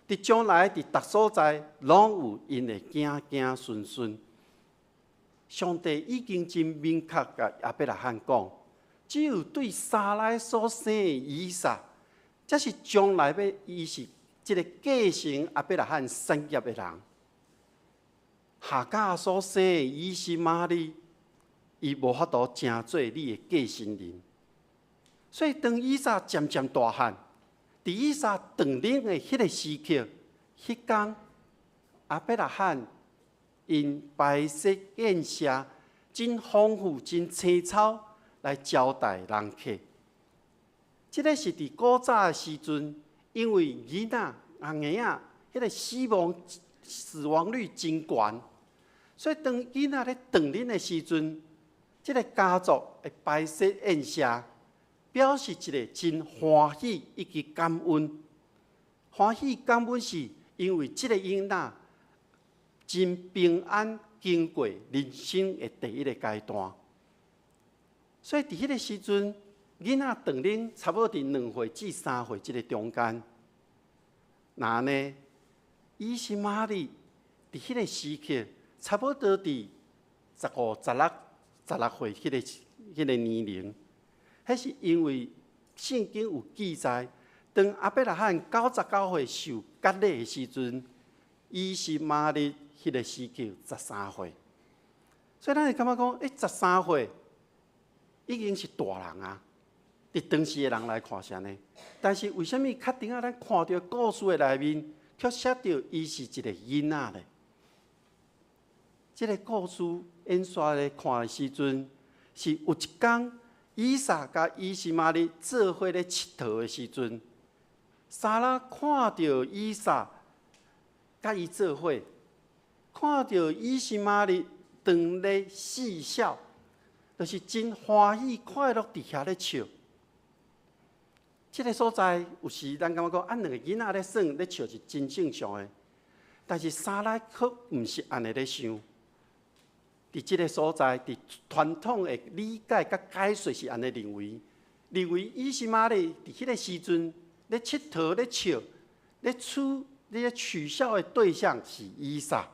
佇將來佇逐所在攏有𪜶的子子孫孫。上帝已經真明確共亞伯拉罕講，只有對撒拉所生的以撒，才是將來欲伊是這个繼承亞伯拉罕產業的人。夏甲所生的以實瑪利，伊無法度成做你的繼承人。所以當以撒漸漸大漢，佇以撒斷奶的彼个時刻，彼工亞伯拉罕𪜶擺設宴席，真豐富、真青草來招待人客。這个是佇古早的時陣，因為囡仔、紅嬰仔，彼个死亡率真懸，所以當囡仔咧斷奶的時陣，這个家族會擺設宴席，表示一个真歡喜以及感恩。歡喜感恩是因為這个囡仔真平安經過人生的第一个階段。所以佇彼个時陣，囡仔斷奶差不多佇2歲至3歲這个中間。那呢，以實瑪利佇彼个時刻，差不多佇15、16、16歲彼个年齡。彼是因為聖經有記載，當亞伯拉罕99歲受割禮的時陣，以實瑪利彼个時刻13歲。所以咱會感覺講，13歲已經是大人啊！佇當時的人來看是按呢，但是為啥物較頂仔咱看著故事的內面，卻寫著伊是一个囡仔咧？這个故事演煞咧看的時陣，是有一工以撒佮以實瑪利做伙咧𨑨迌的時陣，撒拉看著以撒佮伊做伙，看著以實瑪利當咧嬉笑，就是真歡喜快樂佇遐咧笑。這个所在有時咱感覺講，啊，兩个囡仔咧耍咧笑是真正常的，但是撒拉卻毋是按呢咧想。佇這个所在，佇傳統的理解佮解說是按呢認為，認為以實瑪利佇彼个時陣咧𨑨迌咧笑咧取咧取笑的對象是以撒，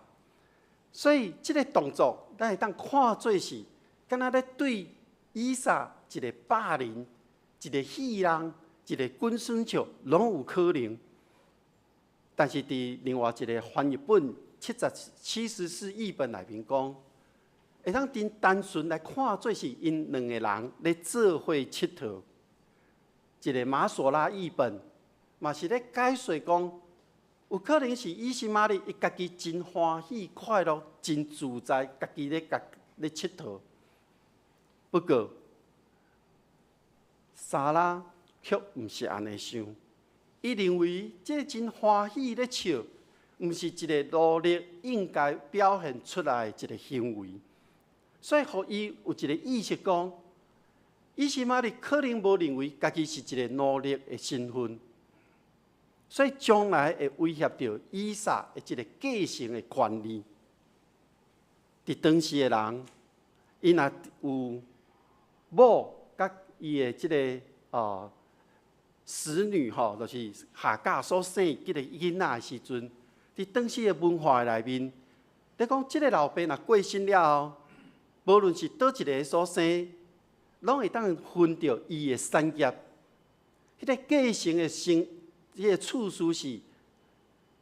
所以這个動作咱會當看做是，敢若咧對以撒一个霸凌、一个戲弄、一个滾耍笑，攏有可能。但是佇另外一个翻譯本74譯本內面講，會當真單純來看做是𪜶兩个人咧做伙𨑨迌。一个馬索拉譯本嘛是咧解說講，有可能是以實瑪利伊家己真歡喜快樂、真自在，家己咧共咧𨑨迌。不過，撒拉卻毋是按呢想，伊認為這個真歡喜咧笑，毋是一个奴隸應該表現出來的一個行為。所以，予伊有一個意識講，以實瑪利可能無認為家己是一個奴隸的身份，所以將來會威脅著以撒的這個繼承的權利。佇當時的人，伊若有某佮伊的這个使女吼，就是夏甲所生這个囡仔的時陣，佇當時的文化內面，咧講這个老爸若過身了後，無論是佗一个所生，攏會當分著伊的產業。彼个繼承的先，彼个次序是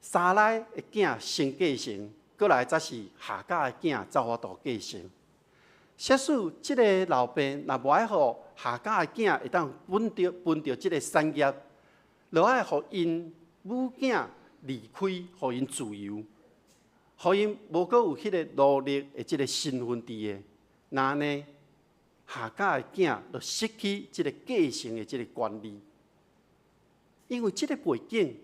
撒拉的囝先繼承，過來才是夏甲的囝才有法度繼承。設使這个老爸若無愛予夏甲的囝會當分著這个產業，就愛予𪜶母囝離開，予𪜶自由，予𪜶無閣有彼个奴隸的這个身份佇的，若按呢，夏甲的囝就失去這个繼承的這个權利。因為這个背景，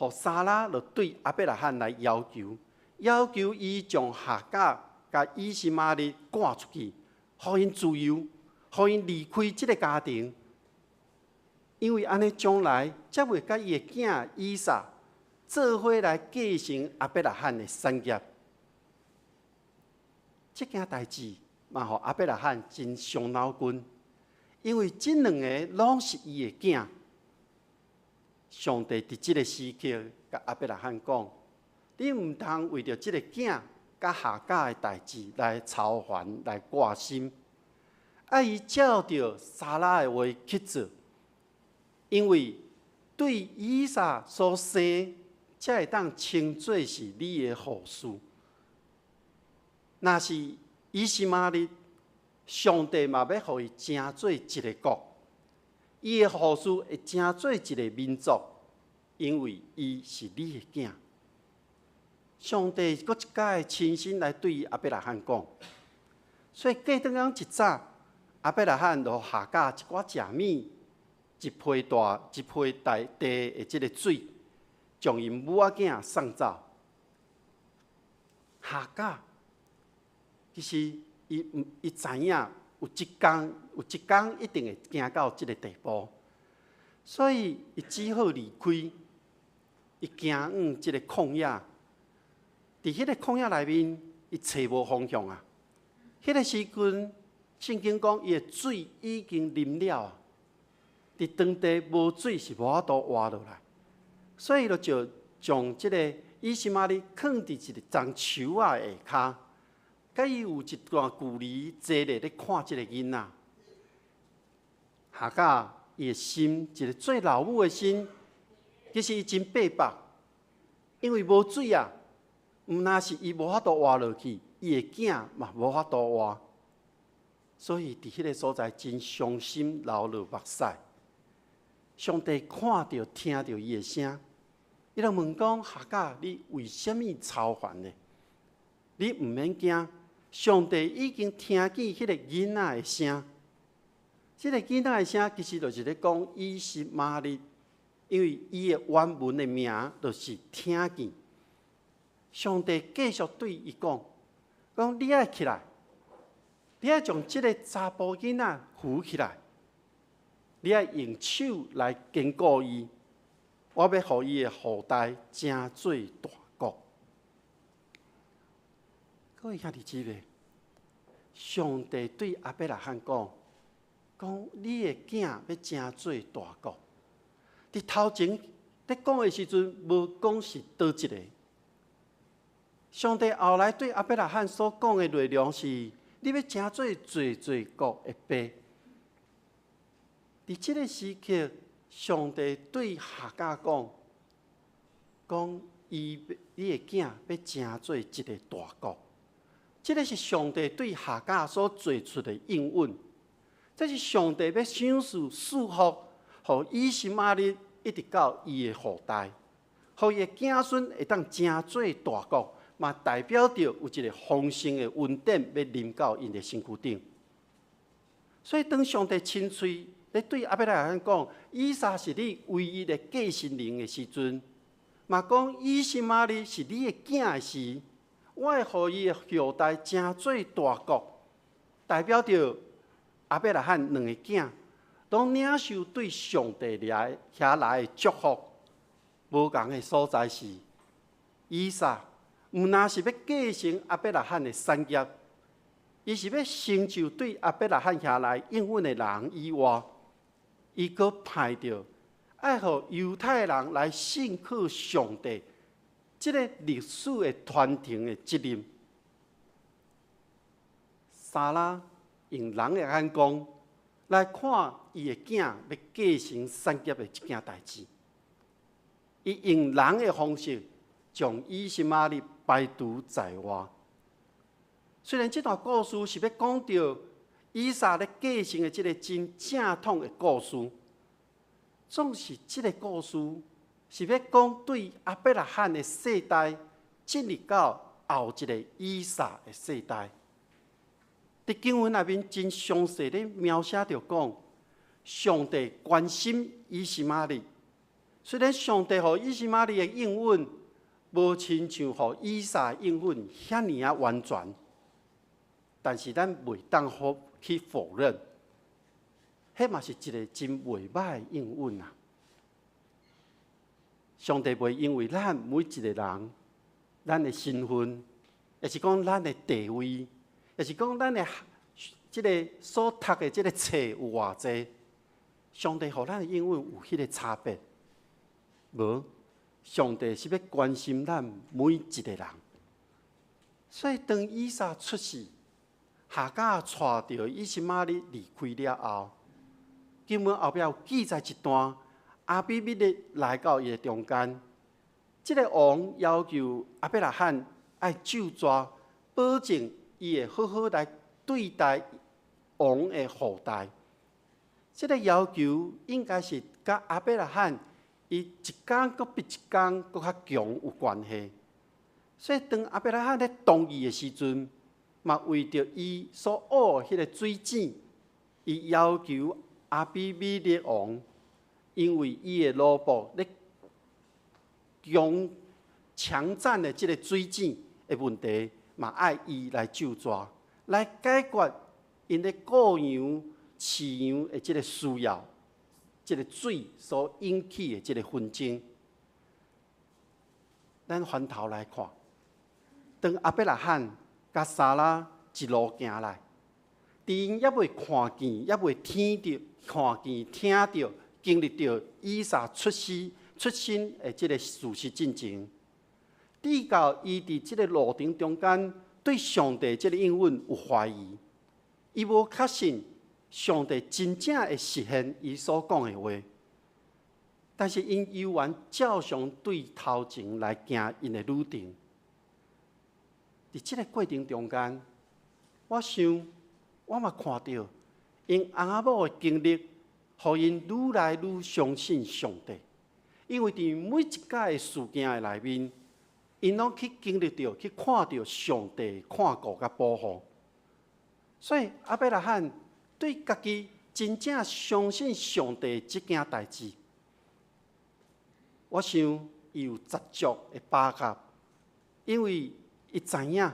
予撒拉就對亞伯拉罕來要求，要求伊將夏甲共以實瑪利趕出去，予𪜶自由，予𪜶離開這个家庭。因為按呢將來才袂佮伊的囝以撒做伙來繼承亞伯拉罕的產業。這件代誌嘛，予亞伯拉罕真傷腦筋，因為這兩个攏是伊的囝。上帝佇這个時刻，共亞伯拉罕講：你毋通為著這个囝佮夏甲的代誌來操煩、來掛心，愛伊照著撒拉的話去做，因為對以撒所生，才會當稱做是你的後嗣。若是以實瑪利，上帝嘛欲予伊成做一个國，伊的後嗣會成做一个民族，因為伊是你的囝。上帝閣一擺親身來對亞伯拉罕講，所以隔轉工一早，亞伯拉罕就予夏甲一寡食物，一批大地的這个水，將𪜶母仔囝送走。夏甲其實伊毋伊知影有一工一定會行到這个地步，所以伊只好離開，伊行往這个曠野。佇彼个曠野內面，伊揣無方向啊。彼个時陣，聖經講伊的水已經啉了啊。佇當地無水是無法度活落來，所以就將這个以實瑪利囥佇一个樟樹仔下跤，佮伊有一段距離坐咧咧看這个囡仔。夏甲伊的心，一个做老母的心，其實伊真逼迫，因為無水啊。毋但是伊無法度活落去，伊的囝嘛無法度活，所以佇彼个所在真傷心，流落目屎。上帝看著、聽著伊的聲，伊就問講：夏甲，你為啥物操煩呢？你毋免驚，上帝已經聽見彼个囡仔的聲。這个囡仔的聲其實就是咧講以實瑪利，因為伊的原文的名就是聽見。上帝繼續對伊講：講你愛起來，你愛將這个查埔囡仔扶起來，你愛用手來堅固伊。我欲予伊的後代成做大國。各位兄弟姊妹，上帝對亞伯拉罕講：講你的囝欲成做大國。佇頭前咧講的時陣，無講是佗一個。上帝後來對亞伯拉罕所講的內容是：你欲成做濟濟國的爸。佇這个時刻，上帝對夏甲講：講伊你的囝欲成做一个大國。這个是上帝對夏甲所做出的應允。這是上帝欲賞賜祝福，予以實瑪利一直到伊的後代，予伊的子孫會當成做大國。嘛代表著有一个豐盛的恩典欲臨到𪜶的身軀頂。所以當上帝親喙咧對亞伯拉罕講，以撒是你唯一的繼承人的時陣，嘛講以實瑪利是你的囝的時，我會予伊的後代成做大國，代表著亞伯拉罕兩個囝，攏領受對上帝來遐來的祝福。無仝的所在是，以撒毋但是欲繼承亞伯拉罕的產業，伊是欲成就對亞伯拉罕遐來應允的人以外，伊閣盼著愛予猶太人來信靠上帝，這个歷史的傳承的責任。撒拉用人的眼光來看伊的囝欲繼承產業的這件代誌，伊用人的方式將以實瑪利排除在外。雖然這段故事是欲講著以撒咧繼承的這个真正統的故事，總是這个故事是欲講對亞伯拉罕的世代進入到後一个以撒的世代。佇經文內面真詳細咧描寫著講，上帝關心以實瑪利。雖然上帝予以實瑪利的應允無親像予以撒的應允遐爾仔完全，但是咱袂當否去否認，彼嘛是一个真袂䆀的應允啊！上帝袂因為咱每一个人，咱的身份，抑是講咱的地位，抑是講咱的這个所讀的這个冊有偌濟，上帝予咱的應允有彼个差別？無，上帝是欲關心咱每一个人。所以當以撒出世，夏甲帶著以實瑪利離開了後，經文後壁有記載一段，亞比米勒來到伊的中間，這个王要求亞伯拉罕愛咒詛，保證伊會好好來對待王的後代。這个要求應該是佮亞伯拉罕伊一工閣比一工閣較強有關係。所以當亞伯拉罕咧同意的時陣，嘛為著伊所挖的彼个水井，伊要求亞比米勒王，因為伊的奴僕咧強強佔的這个水井的問題，嘛愛伊來咒詛，來解決𪜶咧顧羊飼羊的這个需要，這个水所引起的這个紛爭。咱翻頭來看，當亞伯拉罕佮撒拉一路行來，佇𪜶猶未看見、猶未聽著、看見、聽著、經歷著以撒出世、出生的這个事實進前，直到伊佇這个路程中間對上帝這个應允有懷疑，伊無確信上帝真正會實現伊所講的話，但是𪜶猶原照常對頭前來行𪜶的旅程。佇這个過程中間，我想我嘛看著𪜶翁仔某的經歷，予𪜶愈來愈相信上帝。因為佇每一擺的事件的內面，𪜶攏去經歷著、去看著上帝看顧佮保護。所以亞伯拉罕對家己真正相信上帝這件代誌，我想伊有十足的把握，因為伊知影，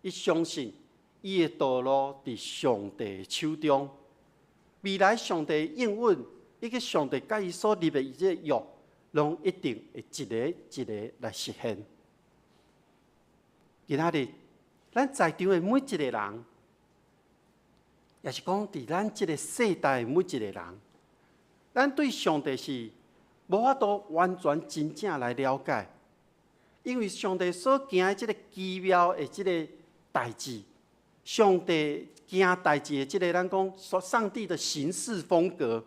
伊相信伊的道路佇上帝手中。未來上帝應允，以及上帝佮伊所立的這個約，攏一定會一个一个來實現。今仔日，咱在場的每一个人，也是講佇咱這个世代的每一个人，咱對上帝是無法度完全真正來了解，因為上帝所行的這个奇妙的這个代誌，上帝行代誌的這个咱講說上帝的行事風格，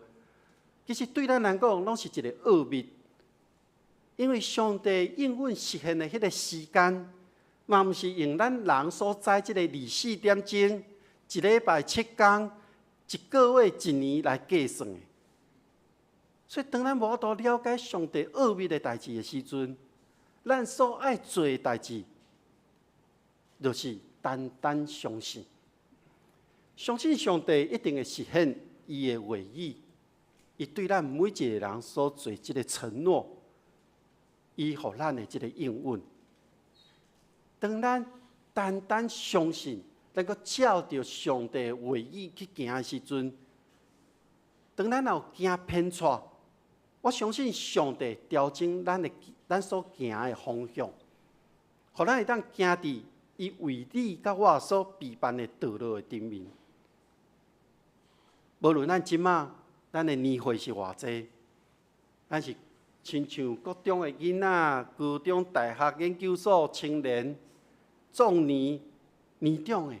其實對咱來講攏是一个奧秘。因為上帝應允實現的彼个時間，嘛毋是用咱人所知這个24點鐘、一禮拜7工、一个月、一年來計算的。所以，當咱無法度了解上帝奧秘的代誌的時陣，咱所愛做的代誌，就是單單相信，相信上帝一定會實現伊的話語，伊對咱每一个人所做這个承諾，伊予咱的這个应允。当咱单单相信，能够照著上帝的话语去行的时阵，当咱若有行偏错，我相信上帝调整咱的咱所行的方向，予咱会当行伫伊为你佮我所备办的道路的顶面。无论咱这马咱的年岁是偌济，咱是亲像国中的囡仔、高中、大学、研究所、青年、壮年、年长的，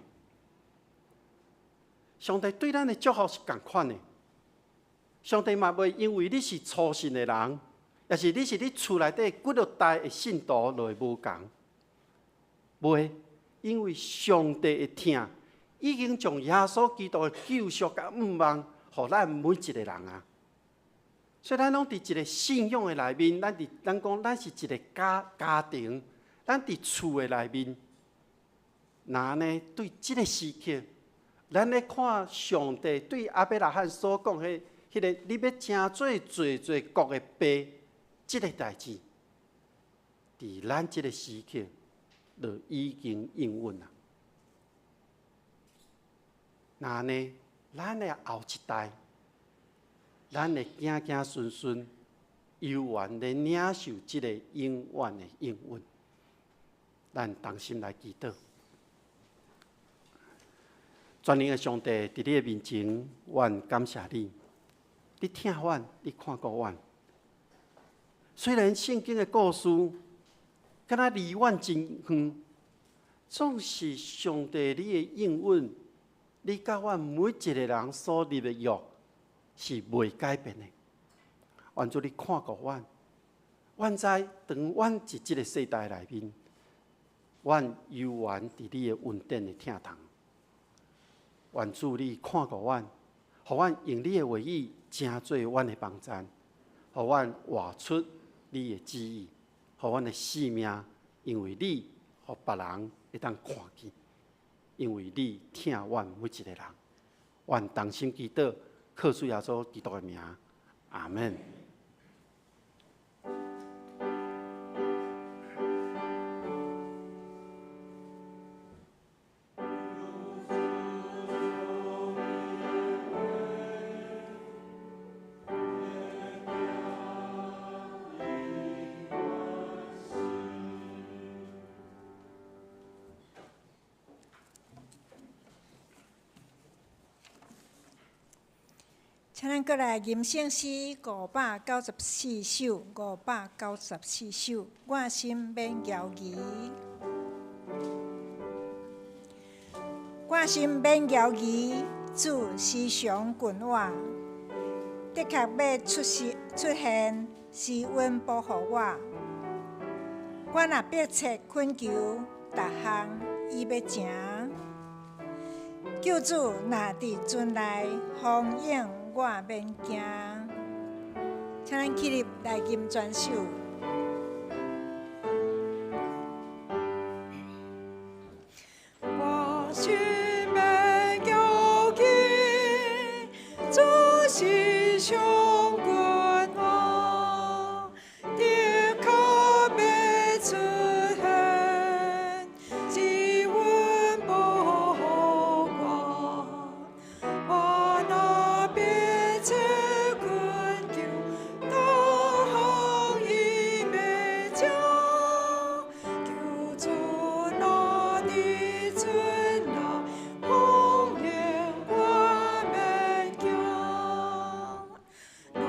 上帝对咱的祝福是仝款的。上帝嘛袂因为你是粗信的人，抑是你是你厝内底几落代的信徒，就会无仝。袂，因为上帝的疼已经将耶稣基督的救赎佮盼望，予咱每一个人啊。所以咱拢伫一个信仰的内面，咱伫咱讲咱是一个家庭，咱伫厝的内面。若按呢对这个时刻，咱咧看上帝对亚伯拉罕所讲彼彼个，你欲成做济济国的爸，这个代志，伫咱这个时刻，就已经应允啊。若按呢，咱的后一代，咱的子子孙孙，犹原咧领受这个永远的应允。咱同心来祈祷。全能的上帝，伫你的面前，阮感谢你。你疼阮，你看顾阮。虽然圣经的故事，敢若离阮真远，总是上帝你的应允，你佮阮每一个人所立的约是袂改变的。愿主你看顾阮，阮知当阮伫这个世代内面，阮犹原伫你的恩典的疼痛。愿主你看顾阮，予阮用你的话语成做阮的帮赞，予阮活出你的旨意，予阮的生命因为你，予别人会当看见，因为你疼阮每一个人。阮同心祈祷，靠主耶稣基督的名，阿们。请咱阁来吟圣诗594首，594首，我心免犹疑，我心免犹疑，主时常近我，的确欲出现出现，施恩保护我。我若迫切恳求，逐项伊欲成。救主若伫阵内，风涌我免惊。请咱起立来吟全首。我心免犹疑，主时常近我，的确欲出现，施恩保护我。我若迫切恳求，逐项伊欲成。求主若伫阵内，风涌我免惊。若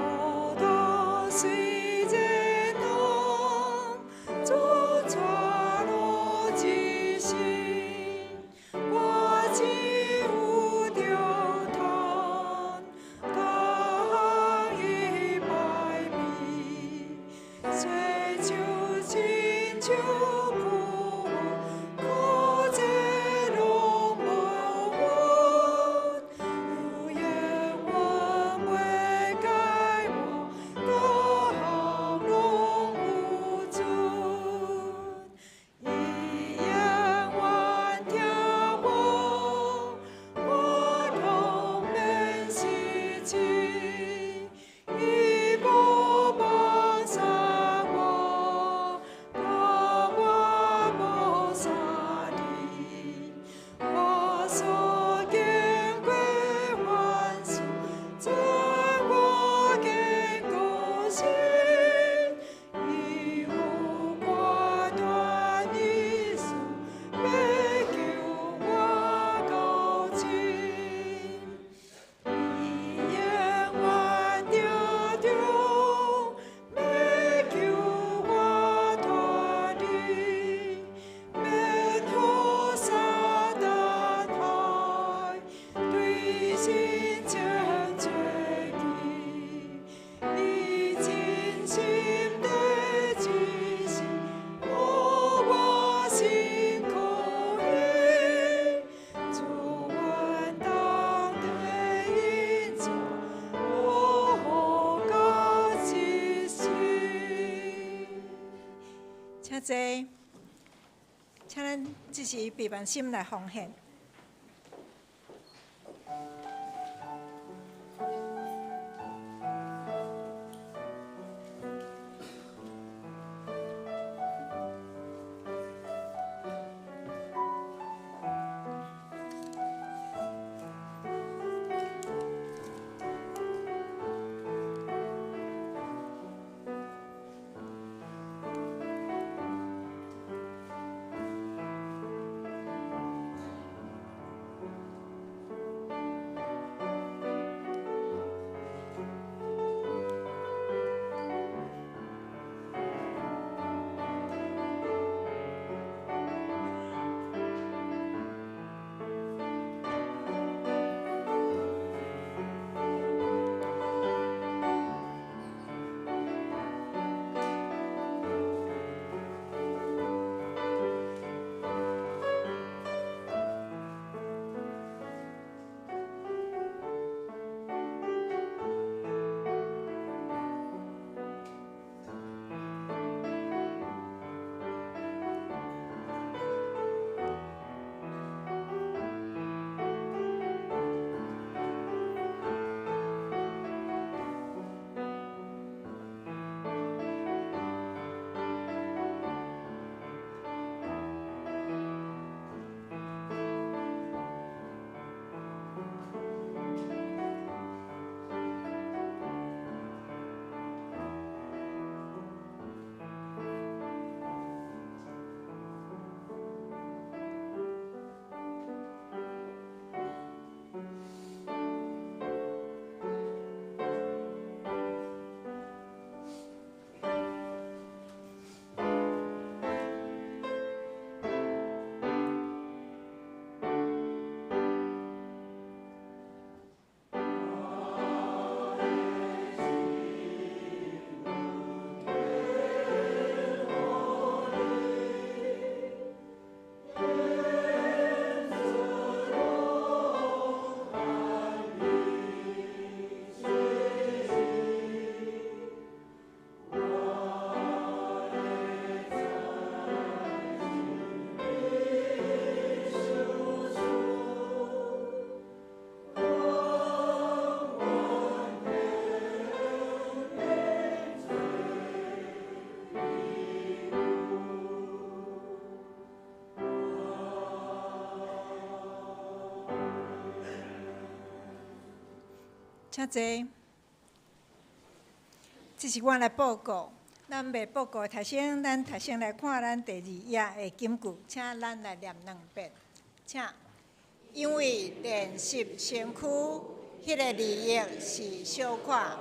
坐，請咱這時閉目心來奉獻。請坐。這是我來報告。咱未報告，頭先咱頭先來看咱第二頁的金句，請咱來念兩遍。請，因為練習身軀，彼个利益是小可；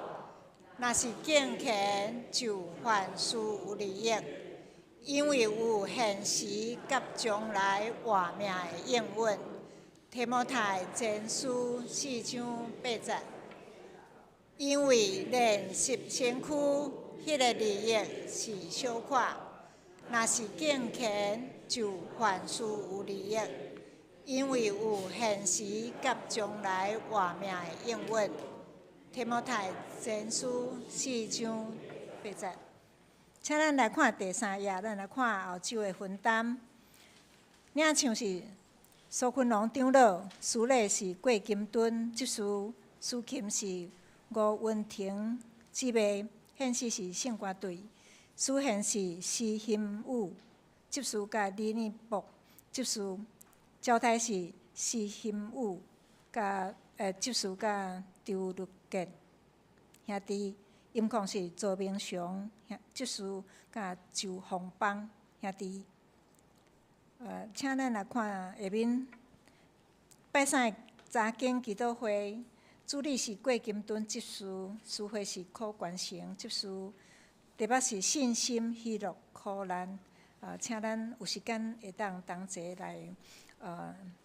若是敬虔，就凡事有利益，因為有現時佮將來活命的應允。提摩太前書四章八節。因為練習身軀，彼个利益是小可；若是敬虔，就凡事有利益，因為有現時佮將來活命的應允。提摩太前書四章八節。請咱來看第三頁，咱來看後週的分擔。領唱是蘇坤龍長老，司禮是郭金敦執事，司琴是吳文婷姊妹，獻詩是聖歌隊，司獻是施馨武執事佮李念博執事，招待是施馨武佮執事佮周律建兄弟，音控是周明雄執事佮周宏邦兄弟。請咱來看下面拜三的查經祈禱會。主理是郭金敦執事，司會是柯冠成執事，題目是信心、喜樂、苦難。請咱有時間會當同齊來，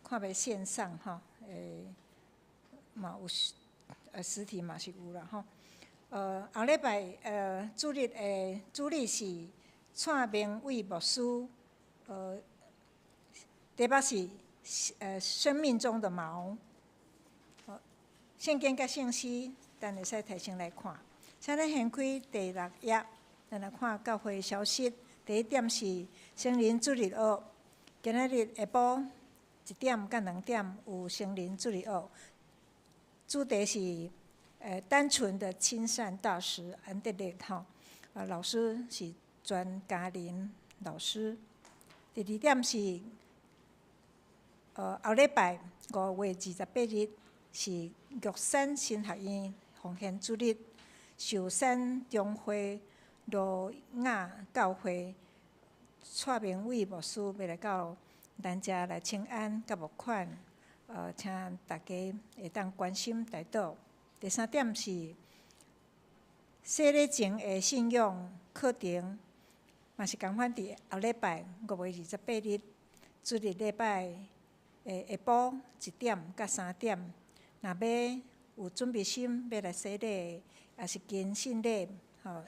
看欲線上吼，嘛有實體嘛是有啦吼。後禮拜主日的主理是蔡明偉牧師，題目是生命中的錨。聖經佮聖詩，咱會使提前來看。請咱掀開第六頁，咱來看教會消息。第一點是成人主日學，今仔日下晡1點到2點有成人主日學，主題是單純的親善大使安德烈吼，啊老師是專嘉玲老師。第二點是後禮拜5月28日是玉山神學院奉獻主日，壽山中會羅亞教會蔡明偉牧師欲來到咱遮來請安佮募款，請大家會當關心代禱。第三點是洗禮前的信仰課程，嘛是仝款佇後禮拜5月28日主日禮拜的下晡1點到3點，若欲有準備心欲來洗禮，抑是堅信禮，吼，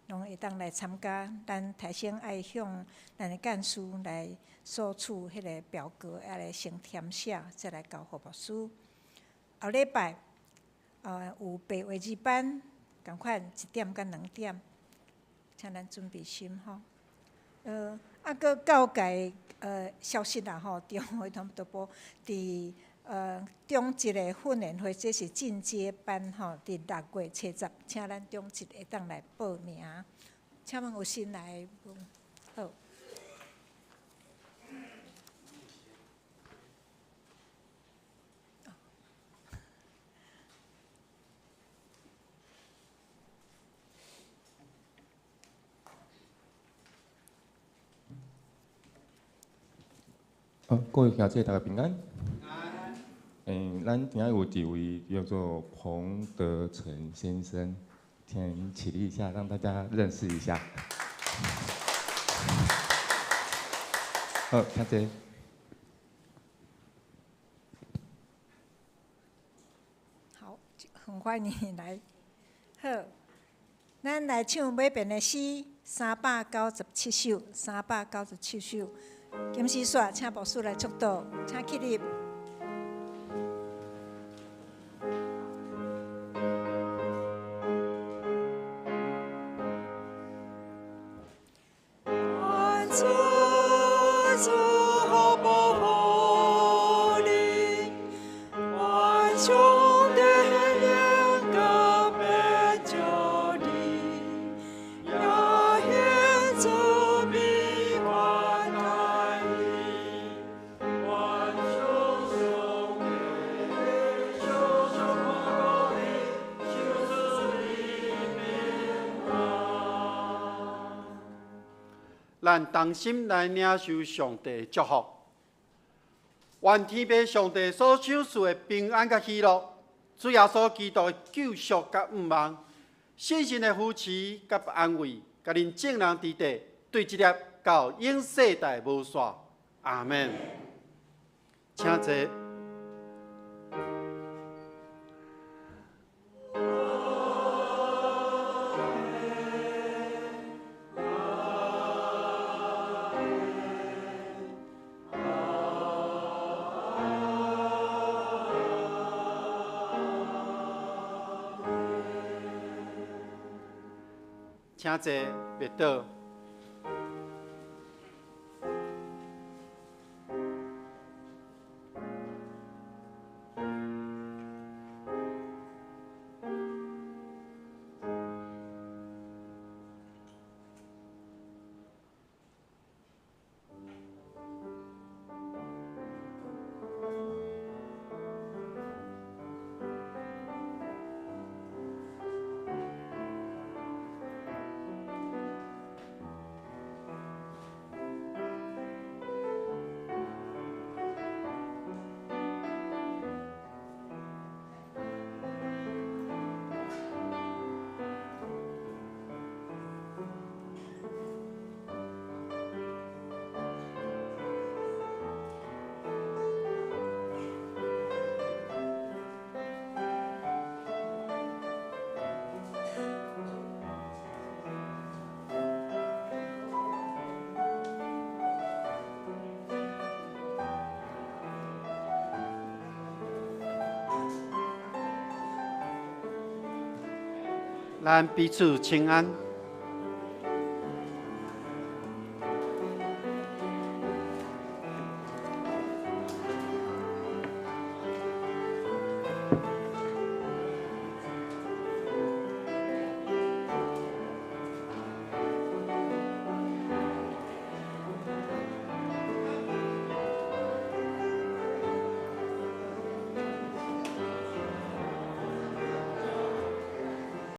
攏會當來參加。咱頭先愛向咱的幹事來索取彼个表格，愛來先填寫，再來交予牧師。後禮拜有白話字班，仝款1點到2點，請咱準備心吼。啊，閣教界消息啦吼，中會同都報佇中職的訓練會，這是進階班吼，佇6月70，請咱中職會當來報名。請問有新來無？好。好，各位兄弟，大家平安。咱今仔有一位叫做彭德成先生，請起立一下，讓大家認識一下。好，請坐。好，很歡迎你來。好，咱來唱尾邊的詩397首，397首。金絲煞，請牧師來祝禱，請起立。願主祝福保護你，願上帝的恩膏庇照你，也顯慈悲關待你，願主上帝常常看顧你，賞賜你平安。咱同心來領受上帝的祝福，願天父上帝所賞賜的平安佮喜樂，主耶穌基督的救贖佮盼望，聖神的扶持佮安慰，佮恁眾人佇底，對這粒到永世代無煞。阿們。請坐。請坐，別倒。咱彼此請安。